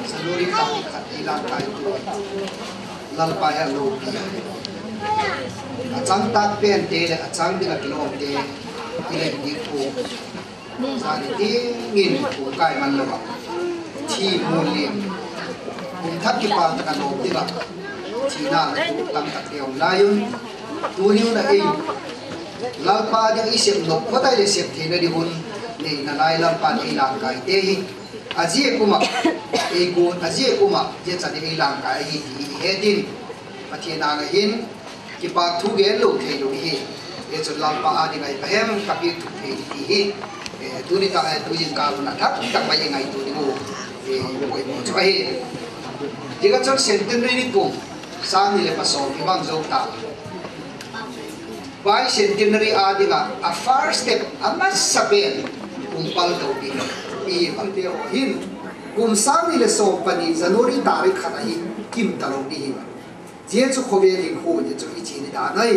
Salori khat i lam kai tu, Lalpa he a lopi, a chang tak pente leh a chang ding a kilawmte i lei ding khu. Zani dingin kum kai man lo a thi mun lian, kum thak kipak tak a lawm ding ah thina a tuak tam tak i um lai un, tuni hun ah ei Lalpa ding i sep nop kha tai leh sep theina ding hun neina lai Lalpa'n ei lamkaite hi a ziak um ah, ei guat a ziak um ah zia chan ei lamkai ahi ti i het in, Pathian âng ah hin kipak thu gen lo theilo hi, e chun Lalpa â ding ah i pa hem ka piak thuk thei ti hi, e, tuni tak, e, tu zingkal hun a thak tak mai i ngaitua ding uh, e, poimaw chu ahi. Zia ka chun centenary kum, sâng ni leh pasawm i mang zo ta. Bicentenary â ding ah a first step, a masa pen, Hung pal to ding i pate haw hin, kum sâng ni leh sawm pani January tarik khat a hin kim talo ding hi a. Zia chu khawvel hinkhua hi chu i chia ni dan ahi.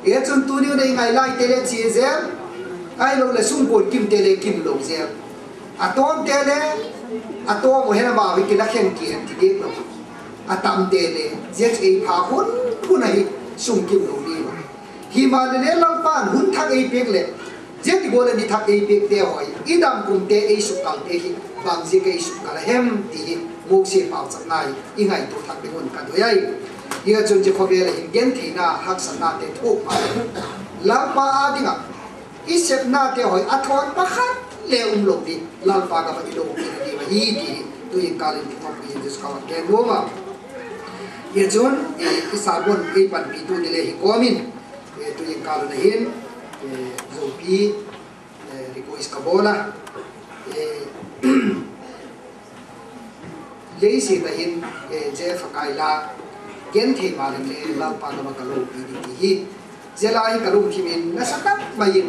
Zia chun tuni un ei ngai laite le chia zel, ahiloleh sungkuan kimte le kim lo zel. A tawmte le a tawm u hen, amau hi kila khen ki hen ti diak lo. A tamte le zia chu ei pha hun hun ahi, sung kim lo ding a. Himaleh le Lalpa'n hun thak ei piak leh, zia ti gual a ni thak ei piakte haw hi, i dam kumte ei sukkalte hi bang ziak a ei sukkal a hem ti hi Mosi pauchapna hi i ngaitua thak ding un ka doi ahi. Zia chun zia khawvel a hin gentheina haksatnate thuak ma, Lalpa â ding ah i sepnate haw hi a thawn pakhat le um lo ding, Lalpa gam ah i lopina ding ahi ti hi tu'hin kâl in thumapui in Jesu ka va gen nuam a. Zia chun i sermon ei panpitu ti le hi kawm in, tu'hin kâl in ahin, zopi request ka bawl a, leiset a hin, Jeff a kai la, genthei maleng le Lalpa gam ah ka lopi ding ti hi, zia la hi ka lungthim in nasa tak mai in,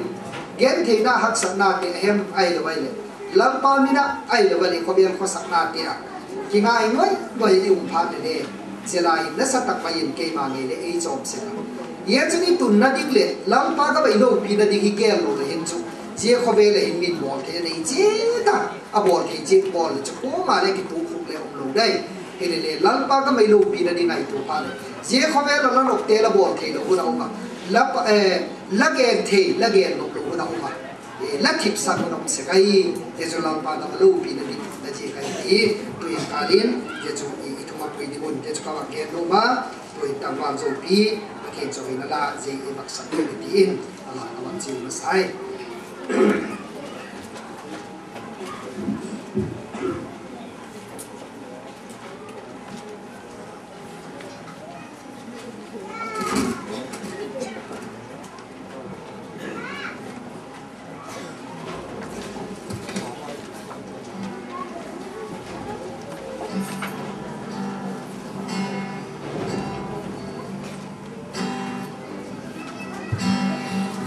gentheina haksatnate a hem ahilo ahileh, Lalpa min ah ahilo ahileh khawvel khawsaknate ah kingai nuai nuai i um phat leh le, zia la hi nasa tak mai in keima ngei leh ei chawm sek a. Zia chun i tunna ding leh Lalpa gam ah i lopina ding hi gel lo le hin chu, zia khawvel a hin min bawl thei a nei chiat a, a bawl thei chiat bawl leh chu kuama le kituak khuk le um lo dai. Hilele Lalpa gam ah i lopina ding ngaitua phat leh, zia khawvel a la nopte la bawl theilo hun a um a, la gen thei la gen nop lo hun a um a, la thipsak hun a um sek ahi. Zia chu Lalpa gam ah lopina ding la ziak ahi ti tu'hin kâl in, zia chu i thumapui ding un zia chu ka va gen nuam a. Tu'hin tangval zopi, Pathian chawina la zia ei vaksak ding ti in, a la ka va chial masa ai.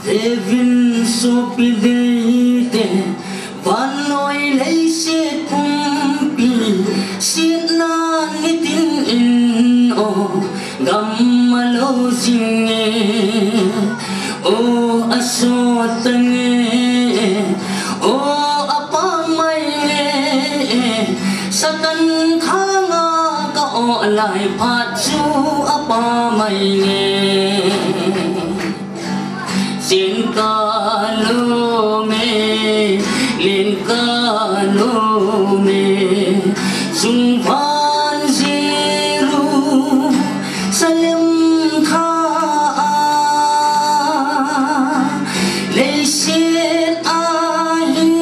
Vevin suapi deite, vannoi leiset pumpi, siatna nitin in aw, gam a lo zing e. Aw a sawt ta nge, aw a pam mai nge, Satan thâng a ka aw lai phat chu a pam mai nge. Chian ka nuam e, lian ka nuam e, chungvân Jerusalem tha a, leiset a hin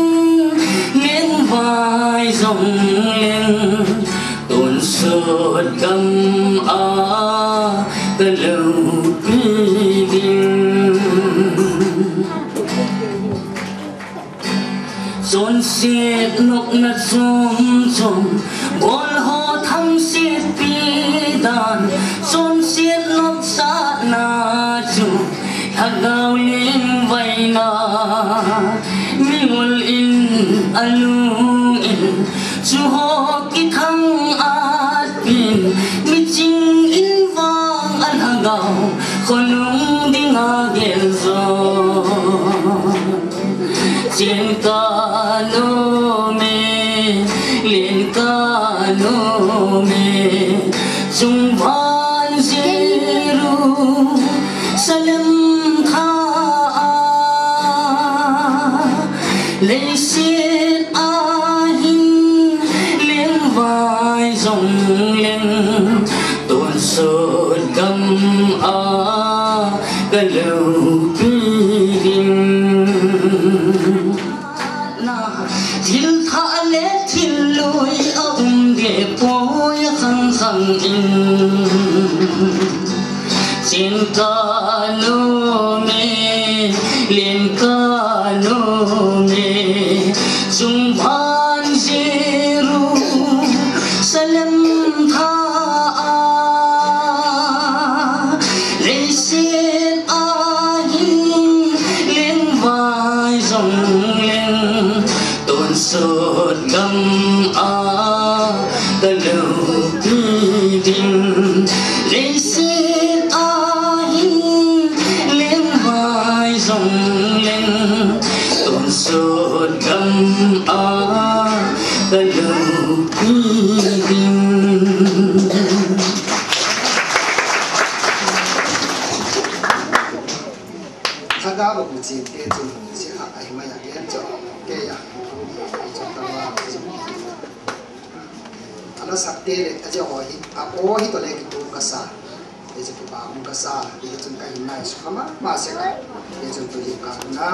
lengvai zong leng, tuansut gam a ka lopi ding. Chonset nopna chuam chuam, bawl haw thangsiatpi dan, chonset nop satna chu, Thagau lingvaina, mingol in a lung in, chu haw kithang at pin, miching in vang a Thagau khonung ding a gel zaw. Chian ka nuam e, lian ka nuam e, chungvân Jerusalem tha a, leiset a hin lengvai zong leng, tuansut gam a ka lopi ding. Thil thah le thil lui a um de puai a khang khang in. Chian ka nuam e, lian ka nuam e, chungvân Jerusalem tha a, leiset a hin lengvai zong leng, Gam a ka lopi ding, leiset a hin leng mai zong leng, tonsawt gam a ka lopi ding. Thagau a bu chiante chun zia kha ahi mai a gen chu kei a, a la sakte leh a zia haw hi a aw hi tawh le kitu ka sa, zia kipak um ka sa, zia chun ka hinna hi sukha ma ma sek a, zia chun tu zia ka na,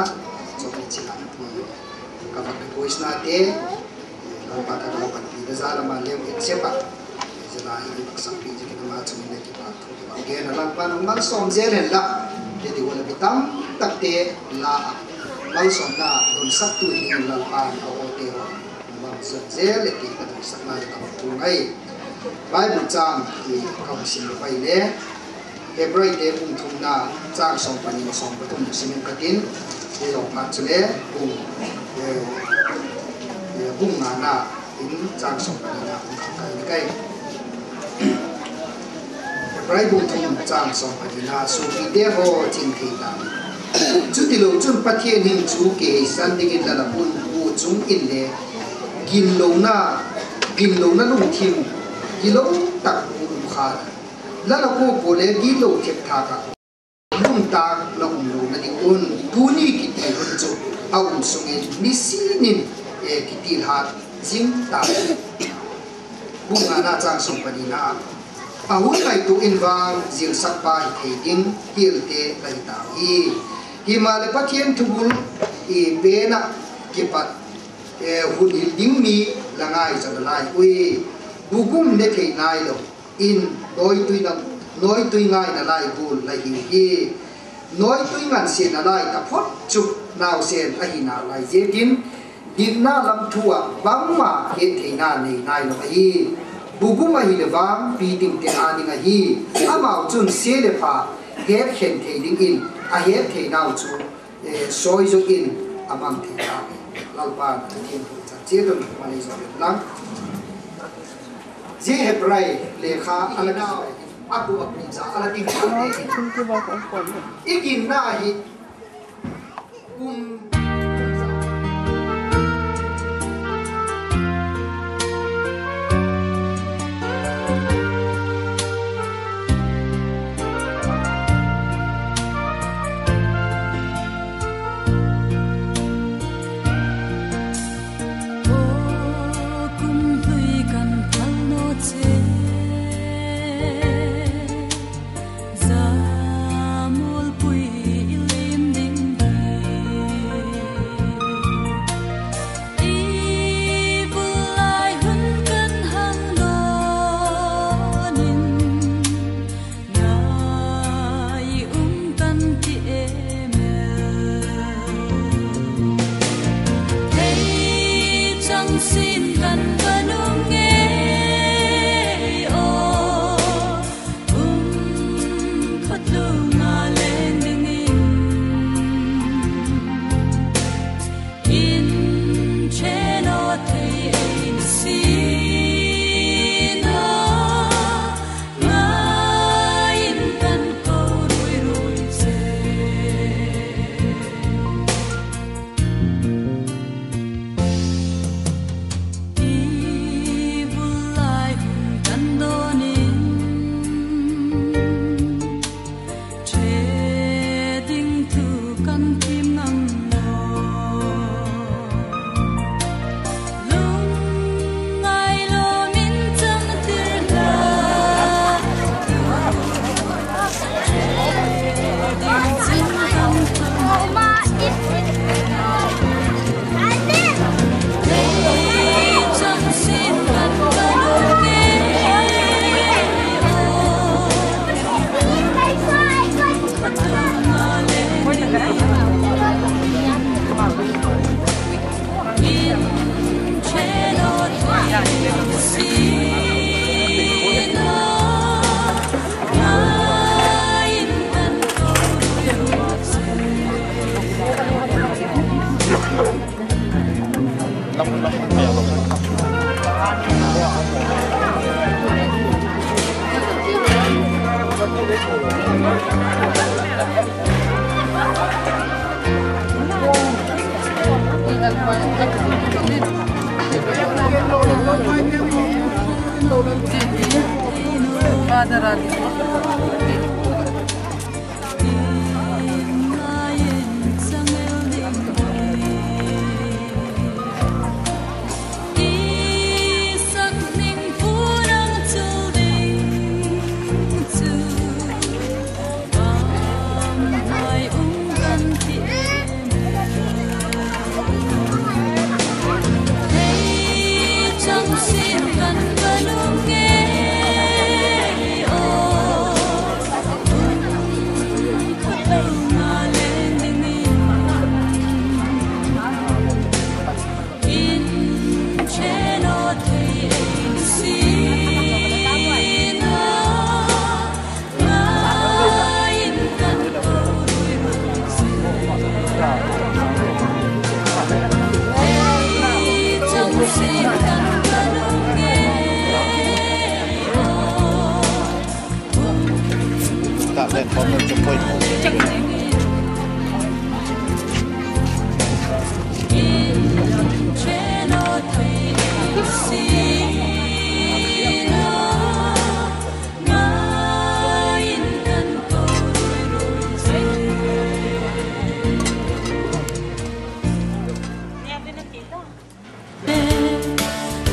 chawk le chila ka vak request nate, Lalpa ka lo panpi da za lam a leu et sep a, zia la hi vak sakpi zia ki na ma chung le kipak thu ki vak gen a, Lalpa nang malsawm zel hen la, zia di ua la mi tam takte la a malsawmna donsaktu dingin Lalpa a awte haw bang zon zel le ti ka donsakna le ka vak thu ngai. Bible châng hi ka hung sim lo pai le, Hebraite bung thumna châng sawm pani le sawm pathum sim in ka tin, zia zawng phat chule bung, bung ngana in châng sawm panina hung ka kai ni kai. Hebrai bung thum châng sawm panina, Suapite haw, ching thei ta, chutilo chun Pathian hing chu kiheisan dingin la la hun bu chung inle ginlona, ginlona lungthim gilo tak um kha, la la kuakua le gitlo thep thâk ah lungtâk la um lona ding un. Tuni kiti hun chu a um sung in nisin in kitilhat zing ta. Bung ngana châng sawm panina, a hun ngaitua in vang zilsakpa hi thei ding hilte la hi tau hi. Himaleh Pathian thubul i pen ah kipat hun hil ding mi la ngai zaw nalai ui. Bugum ne thei nailo in nawitui ngaina lai gual la hiu hi. Nawitui ngansiatna lai taphot chu nausen ahina lai ziakin, dikna lam thu ah bangma hettheina nei nailo ahi. Bugum ahileh vang pitingte â ding ahi. Amau chun sia le pha hetkhen thei dingin a hettheinau chu sawi zo in a mang thei ta hi. Lalpa'n a thiangtho chan chiat un malei zo inlang, zia Hebrai lekha a la nau a kum a kum za a la ding kha, i ginna hi kum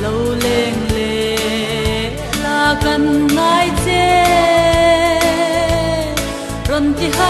Lo leng le la kan ngai che, ron ti ha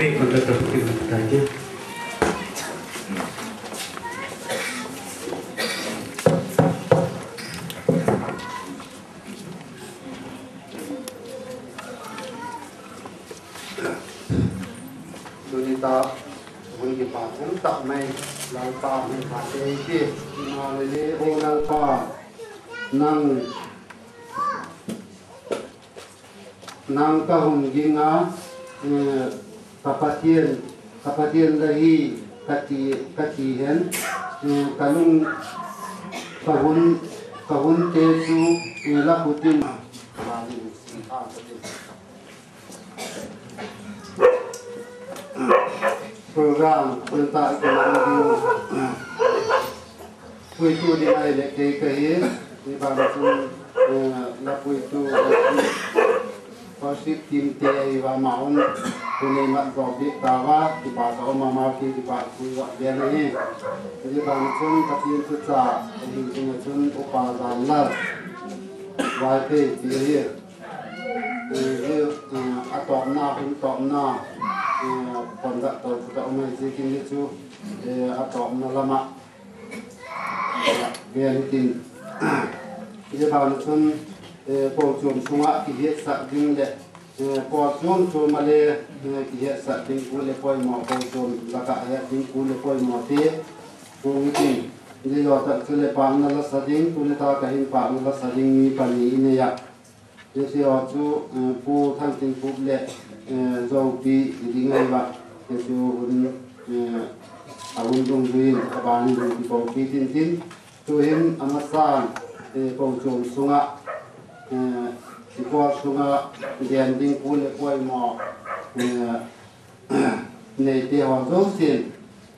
Ei, conductor, put it back. Tuni ta hun kipak um tak mai, Lalpa hun pha te hi, Hallelujah, o Lalpa, nang, nang ka hung ging a, eh, ka Pathian, ka Pathian la hi ka ti, ka ti hen, eh, ka lung, ka hun, ka hun te chu, eh, la khut in, Program tun ta i kiman ding, puitu ding ahileh kei ka hi, i ban chun, eh, la puitu, worship team te ahi va ma un, tuni mat zawk dik ta va, kipak ka um a ma ki kipak pui va gen ahi. I ban chun Pathian thu cha, i hin chun a chun upa zan la, Vaiphei ti ahi. Eh, zia, eh, a tawpna, hun tawpna, eh, conductor chu ka um ahi ziakin hi chu, eh, a tawpna lam ah, eh, gen hitin. Zia ban chun, eh, kochuam sung ah kihiatsak ding leh, eh, kochuam chuam ah le, eh, kihiatsak ding pu le poimaw, kochuam lak ah het ding pu le poimaw te, pu hitin. Zia zaw tak chu le pâkna la sa ding, tuni ta ka hin pâkna la sa ding mi pani i nei a. Zia chu, eh, Pu Thangtinphup leh, eh, Zopi i ding ahi va. Zia chu hun, eh, a hun dungzui in a ban in hun kikopi tintin. Tu'hin a masan, eh, kochuam sung ah, eh, i kual sung ah gen ding pu le poimaw, eh, neite haw zosia'n,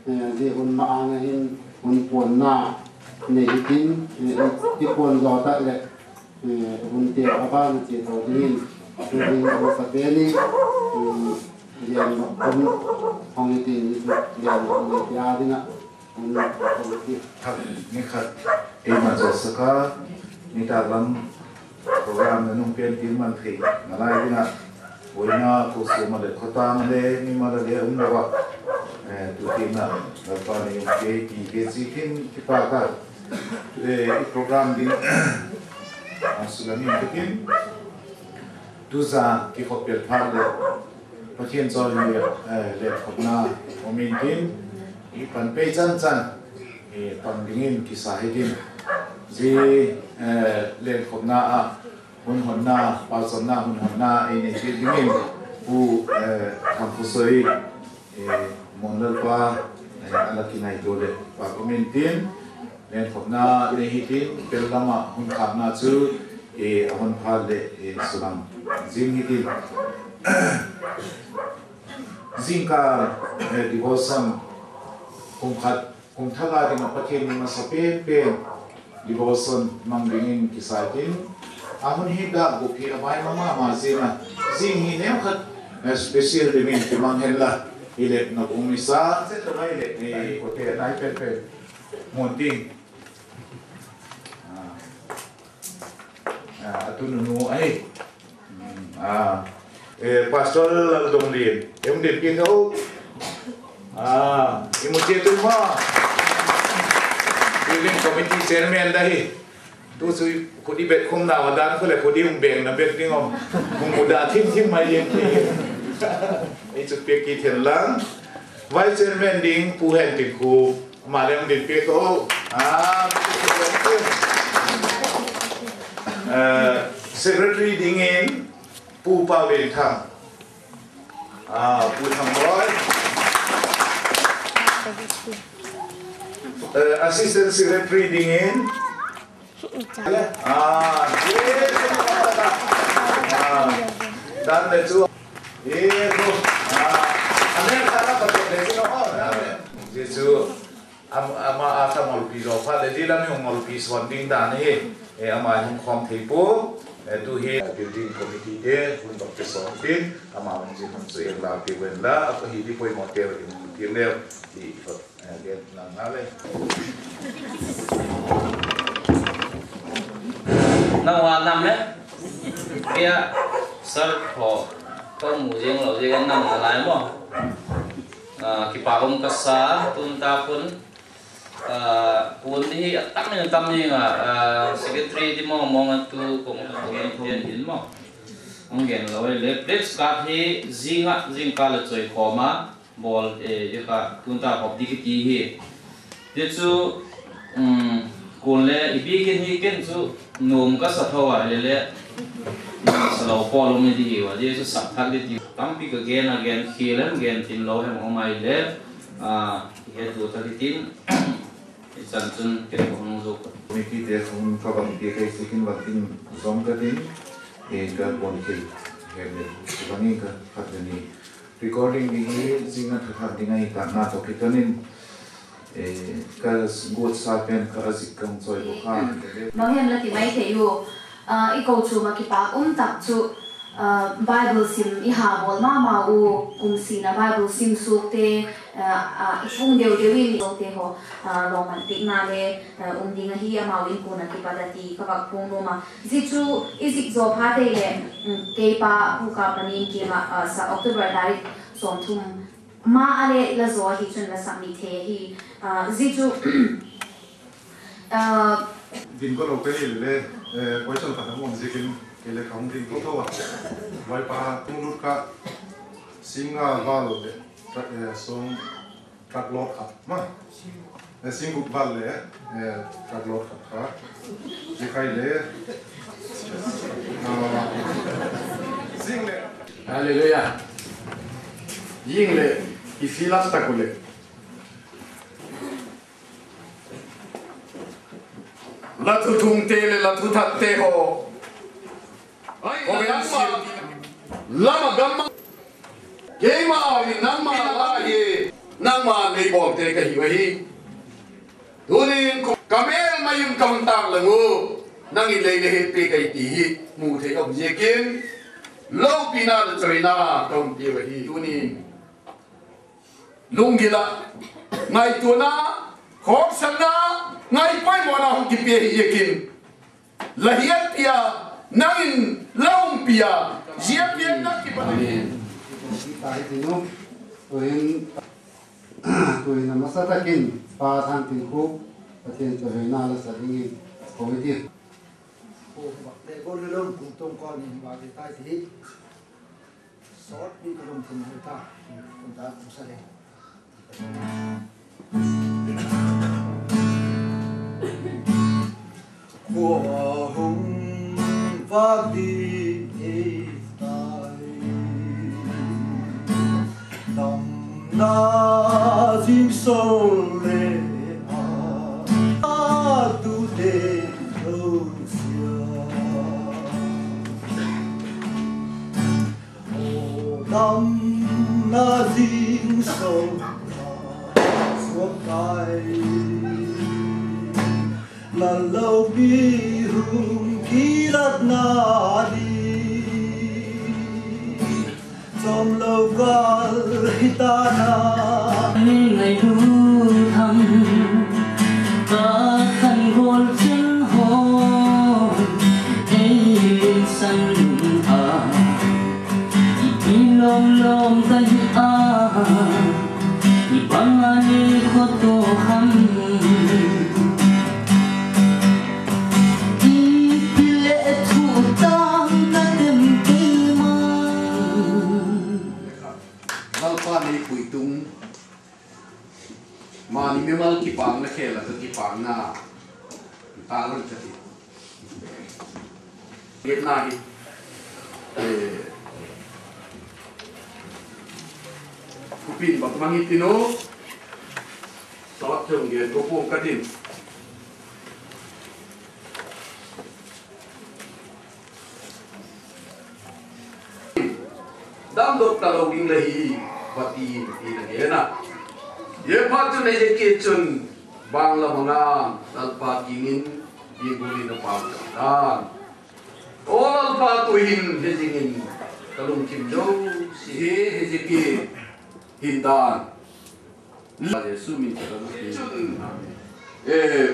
eh, zia hun ma-âng ah hin hun puanna nei hitin, eh, i puan zaw tak leh, eh, hun te a ban a chia tho dingin, tu ding a masa pen in, eh, lian hun hong hitin, lian hun neite â ding ah hun hong hitin. Thak ni khat ei ma zawsak a, nitâk lam program nanung pen tin man thei nalai ding ah, buaina kochuam ah le khawtâng ah le mimal ah le um lo ah, eh, tu tin ah Lalpa'n ei umpi ei ti kei ziakin kipâk a, eh, i program ding a sulamin takin, tu zan kikhawp pêl phat leh Pathian chawi hi, eh, lenkhopna um intin, i pan pei chan chan, eh, pan dingin kisa hitin, zia, eh, lenkhopna ah hun honna, pauchapna hun honna ei nei chiat dingin Pu, eh, Thangkhosoi, eh, Muanlalpa, eh, a la kingaitua leh pâk um intin, lenkhopna nei hitin, pel lam ah hun khâkna chu, eh, a hun phat leh, eh, sulang zing hitin. Zingkal, eh, devotion, kum khat, kum thak a ding ah Pathian mi masa pen pen devotion mang dingin kisa intin, a hun hi dâk gup hi a bai ma ma ma zing a, zing hi neu khat, eh, special dingin kimang hen la, hileh na um i sa, zet lo mai leh, eh, kote nai pen pen, mun ding. Ah, a tu nunu ahi. Pastor Laldonglien, em din pi tho. I mu chiat u ma. Building committee chairman da hi. Tu chu khut i bet khum nau a dan khu leh khut i um bengna bet ding um. Hung mu da thim thim mai ding. Ei chu piak kit hen lang. Vice chairman ding Pu Henthinkhup. Ama le hung din piak tho. Secretary dingin Pu Paulinthang. Pu Thangboi. Assistant Secretary dingin. Dan le chu. Zia chu. Ama a tha ngolpi zaw phat leh zia lam i hung ngolpi sawn ding dan hi, ama hung khawm thei pua, tu hi building committee te hun bak te sawn tin, ama hung zin hun chu en lau ti ven la, a pa hi di poimawte i hung ti leu ti, gen lang na le. Nang wa nam le, kei a sir tho, ka mu zing lo zing nang na lai maw. Kipak um ka sa, tun ta khun, ah, kuan ni hi a tam in a tam ing a, ah, secretary di mawng mawng a tu kong ka kuan thum in maw. Hung gen lo le, pledge card hi zing ah, zingkal le choi khawm a, bawl, eh, i kha tun ta khop di kiti hi. Ti chu, um, kuan le, i bikin hi ken chu, nuam ka sa tho a, le le, sa lo pawl um i di hi a, di chu sak thak di ti. Tampi ka gen a gen, khial hem gen tin lo hem um ai le, ah, i het tua thak i tin, i chan chun ken ka hung zuk. Committee te khun ka bang ti kai sikin bang tin zom ka tin, e ka bon thil, he le, bangin ka khat le ni. Recording ding hi zing a tha thak ding ahi ta na to ki tanin, eh, ka guat sa pen ka a zik ka hung choi bo kha. Bang hem la ti mai thei u, ah, i kochuam a kipak um tak chu, ah, Bible sim i ha bawl ma ma u, kum sin a Bible sim suak te, ah, ah, i phung deu deu in i lo te haw, ah, lawmman piakna le, ah, um ding ahi amau in kuan a kipat a ti ka vak phung nuam a. Zia chu i zik zaw phat ei le, um, kei pa Pu Ka Panin kiang ah, ah, sa October tarik sawmthum ma a le la zaw ahi chun la submit thei ahi. Ah, zia chu, ah, din ko lo ka hi le, eh, question khat a hung ziakin, kei le ka hung din ko tho a. Vaipa tung lut ka, sing nga val le, eh, sawm, truck load khat ma. Eh, sing guk val le, eh, truck load khat kha. Zia khai le, ah, zing le. Hallelujah. Zing le, i fill up tak u le. La thuthung te le la thuthat te haw. Ai, comment section lam ah gam ah. Keima in nangma la hi, nangma lei bawlte ka hiu ahi. Tunin ka mêl mai in ka hun tâk lang u. Nang in lei le het pe ka hi ti hi mu thei um ziakin, lopina le choina ka hun piu ahi. Tunin lunggil ah ngaituana, khawksakna, ngaipoimawna hung kipia hi ziakin, la hiatpi a, nang in la umpi a, zia pianna kipan. Amen. Tuhin, tuhin a masa takin Pa Thangtinkhûk, Pathian chawihoina la sa dingin ko i tiu. Ko bak te ko lulum kum tung ko ni bak te tai ti. Sawt pi ka lungthim hi ta, kum ta kum sa le. Khua hung vak ding hi tai. Damna zing so le a, a tu te lo sia. Aw damna zing so suak tai. Lal lopi hung kilatna ding chawm lo kal hi ta na. Ni ngailut thang ka khan gol chen ho, ei san lung a, i lawm lawm ka hi a, i bang a ni kho to ham. I pi le thu tang ka tem kei ma. Lalpa nei puitung, mani mimal kipakna khel a ka kipakna ta lon ka ti. Ngetna hi, eh, khupin bak mang hi tin u, sawt thum gen ko pum ka tin. Damdok talo ding la hi, va ti, ti na gen a. Zia phat chun Hezekia chun bang la mang a, Lalpa kiang in biakbûk in a pau chang dan. Aw Lalpa, tu'hin hezing in ka lungthim zosia hi, Hezekia hin dan. Jesu min in ka lungthim. Eh,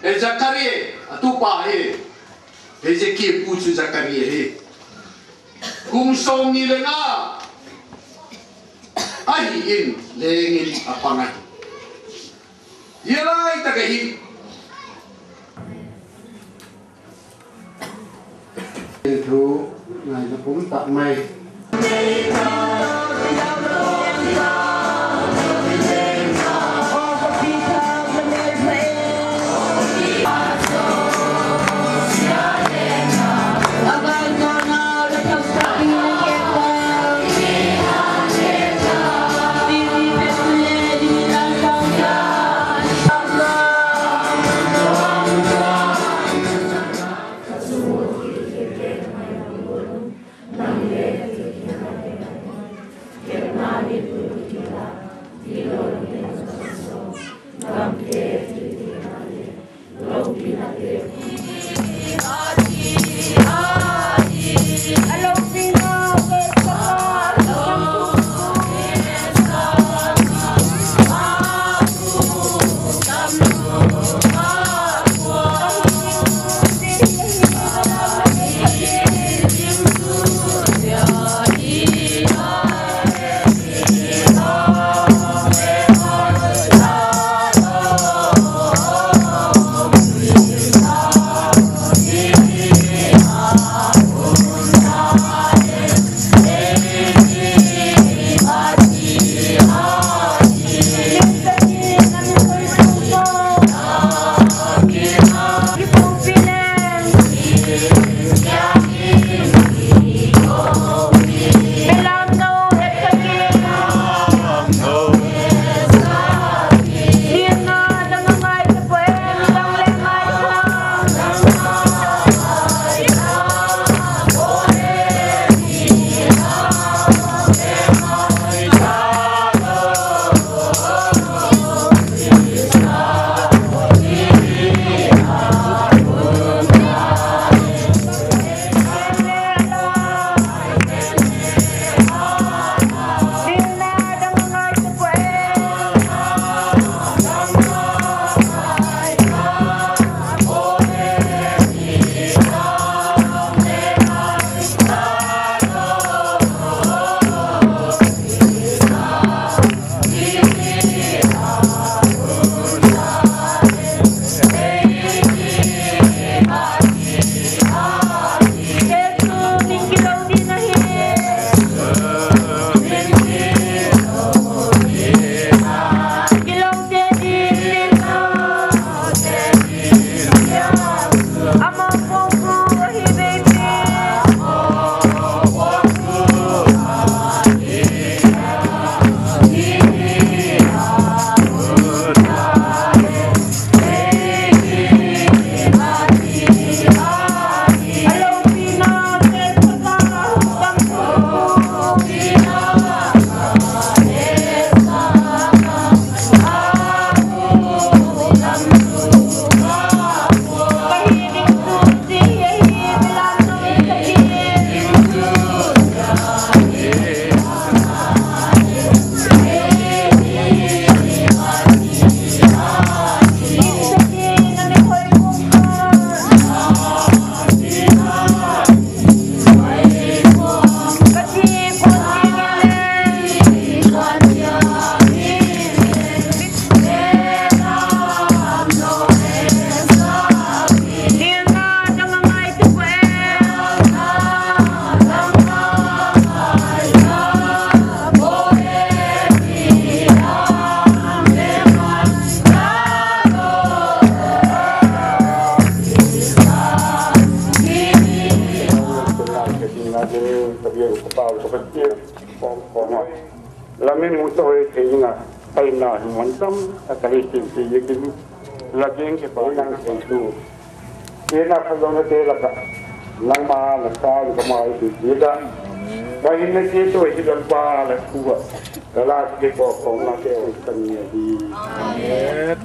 eh, Zakaria, a tupa hi. Hezekia pu chu Zakaria hi. Kum sawmni le nga. in leng in a pang ahi. Zia lai tak ahi. Thu ngaina pum tak mai. Lamin mu to e thei nga, aina hi man tam tak ahi ti ti kin, la kiang kipauna thei tu. Ina kha lo na te la ka, nangma na sa ka mai ti ti da. Ka hin na ti tu hi dan pa la ku a, ka la ki ko ko na te o ta ni di. Amen.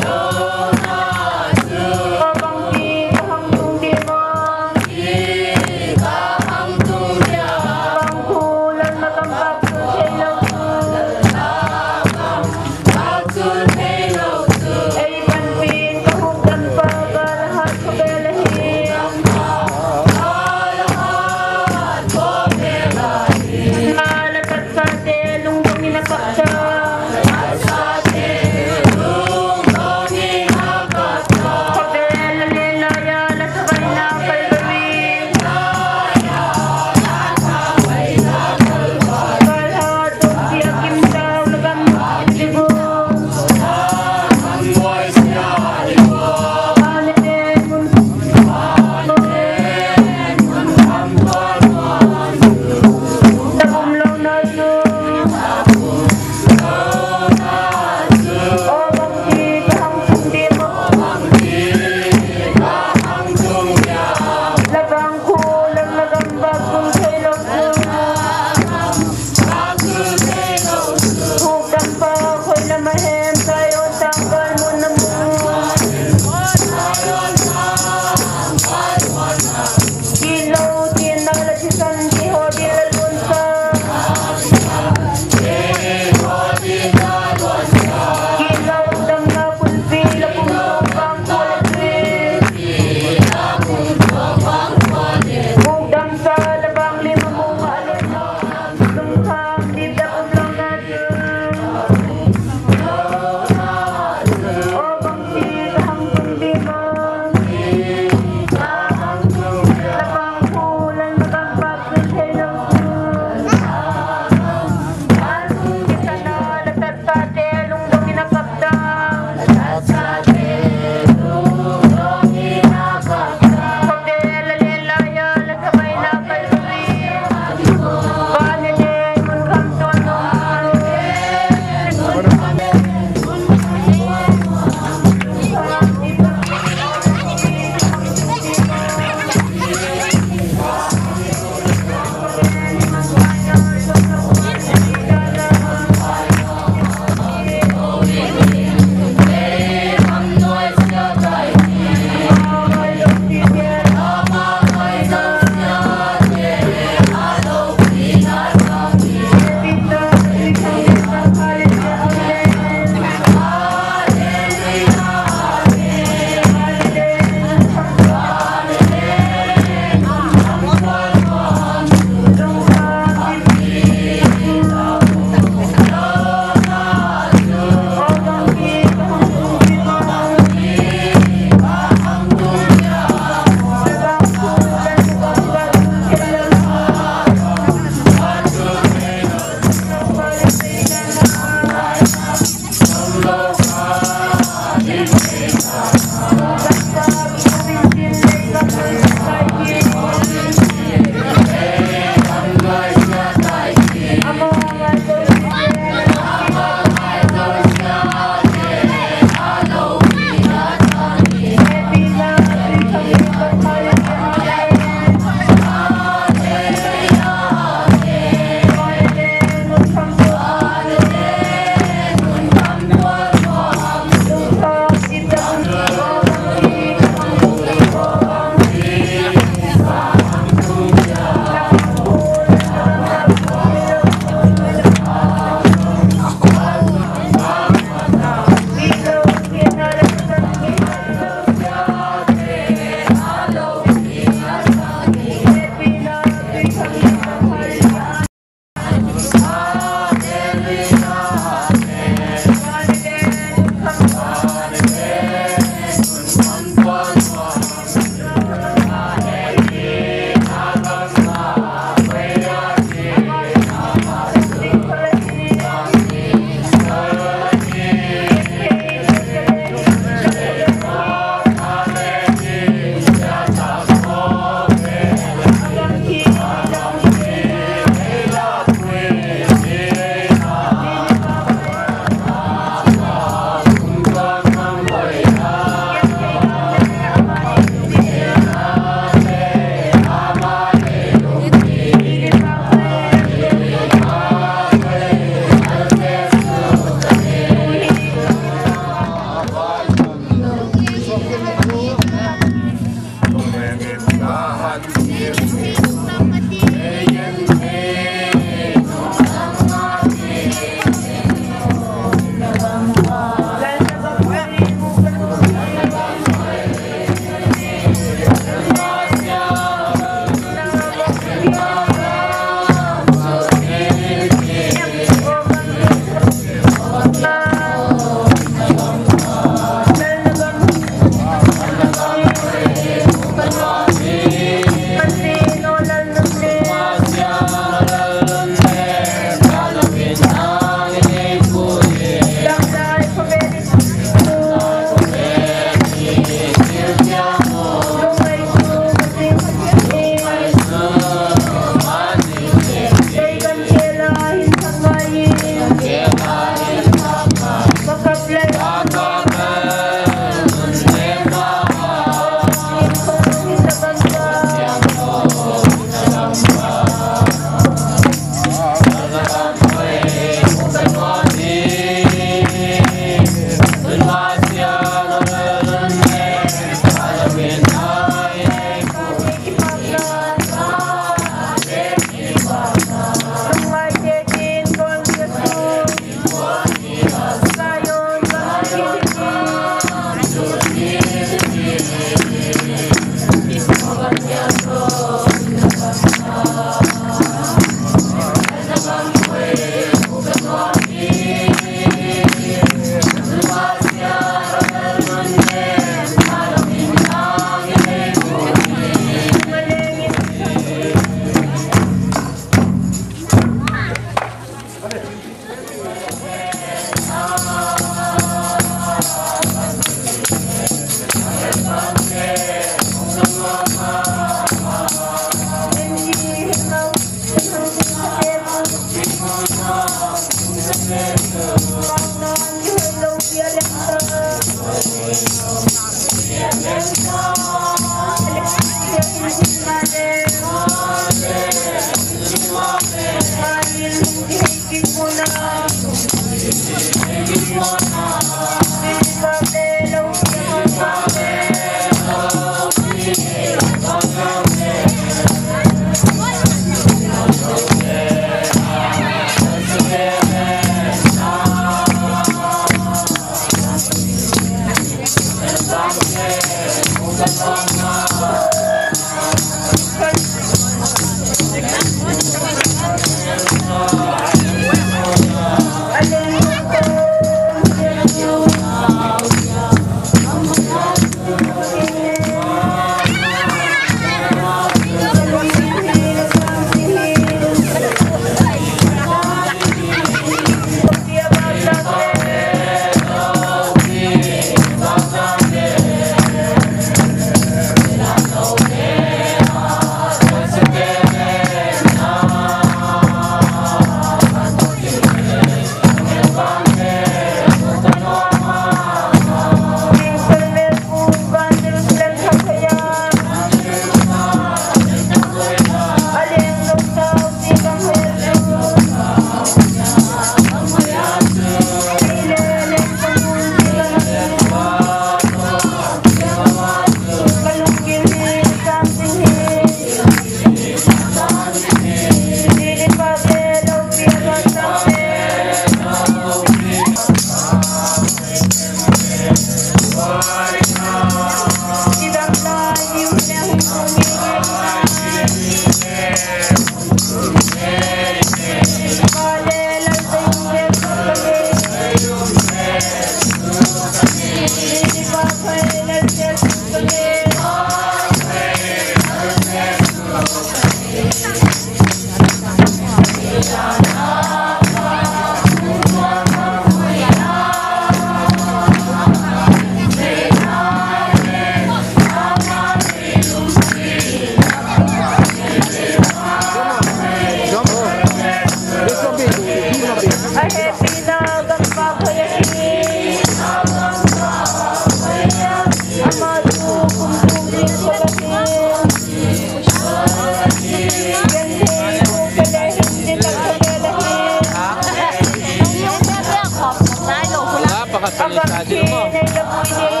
Pakhat pali sa ding maw?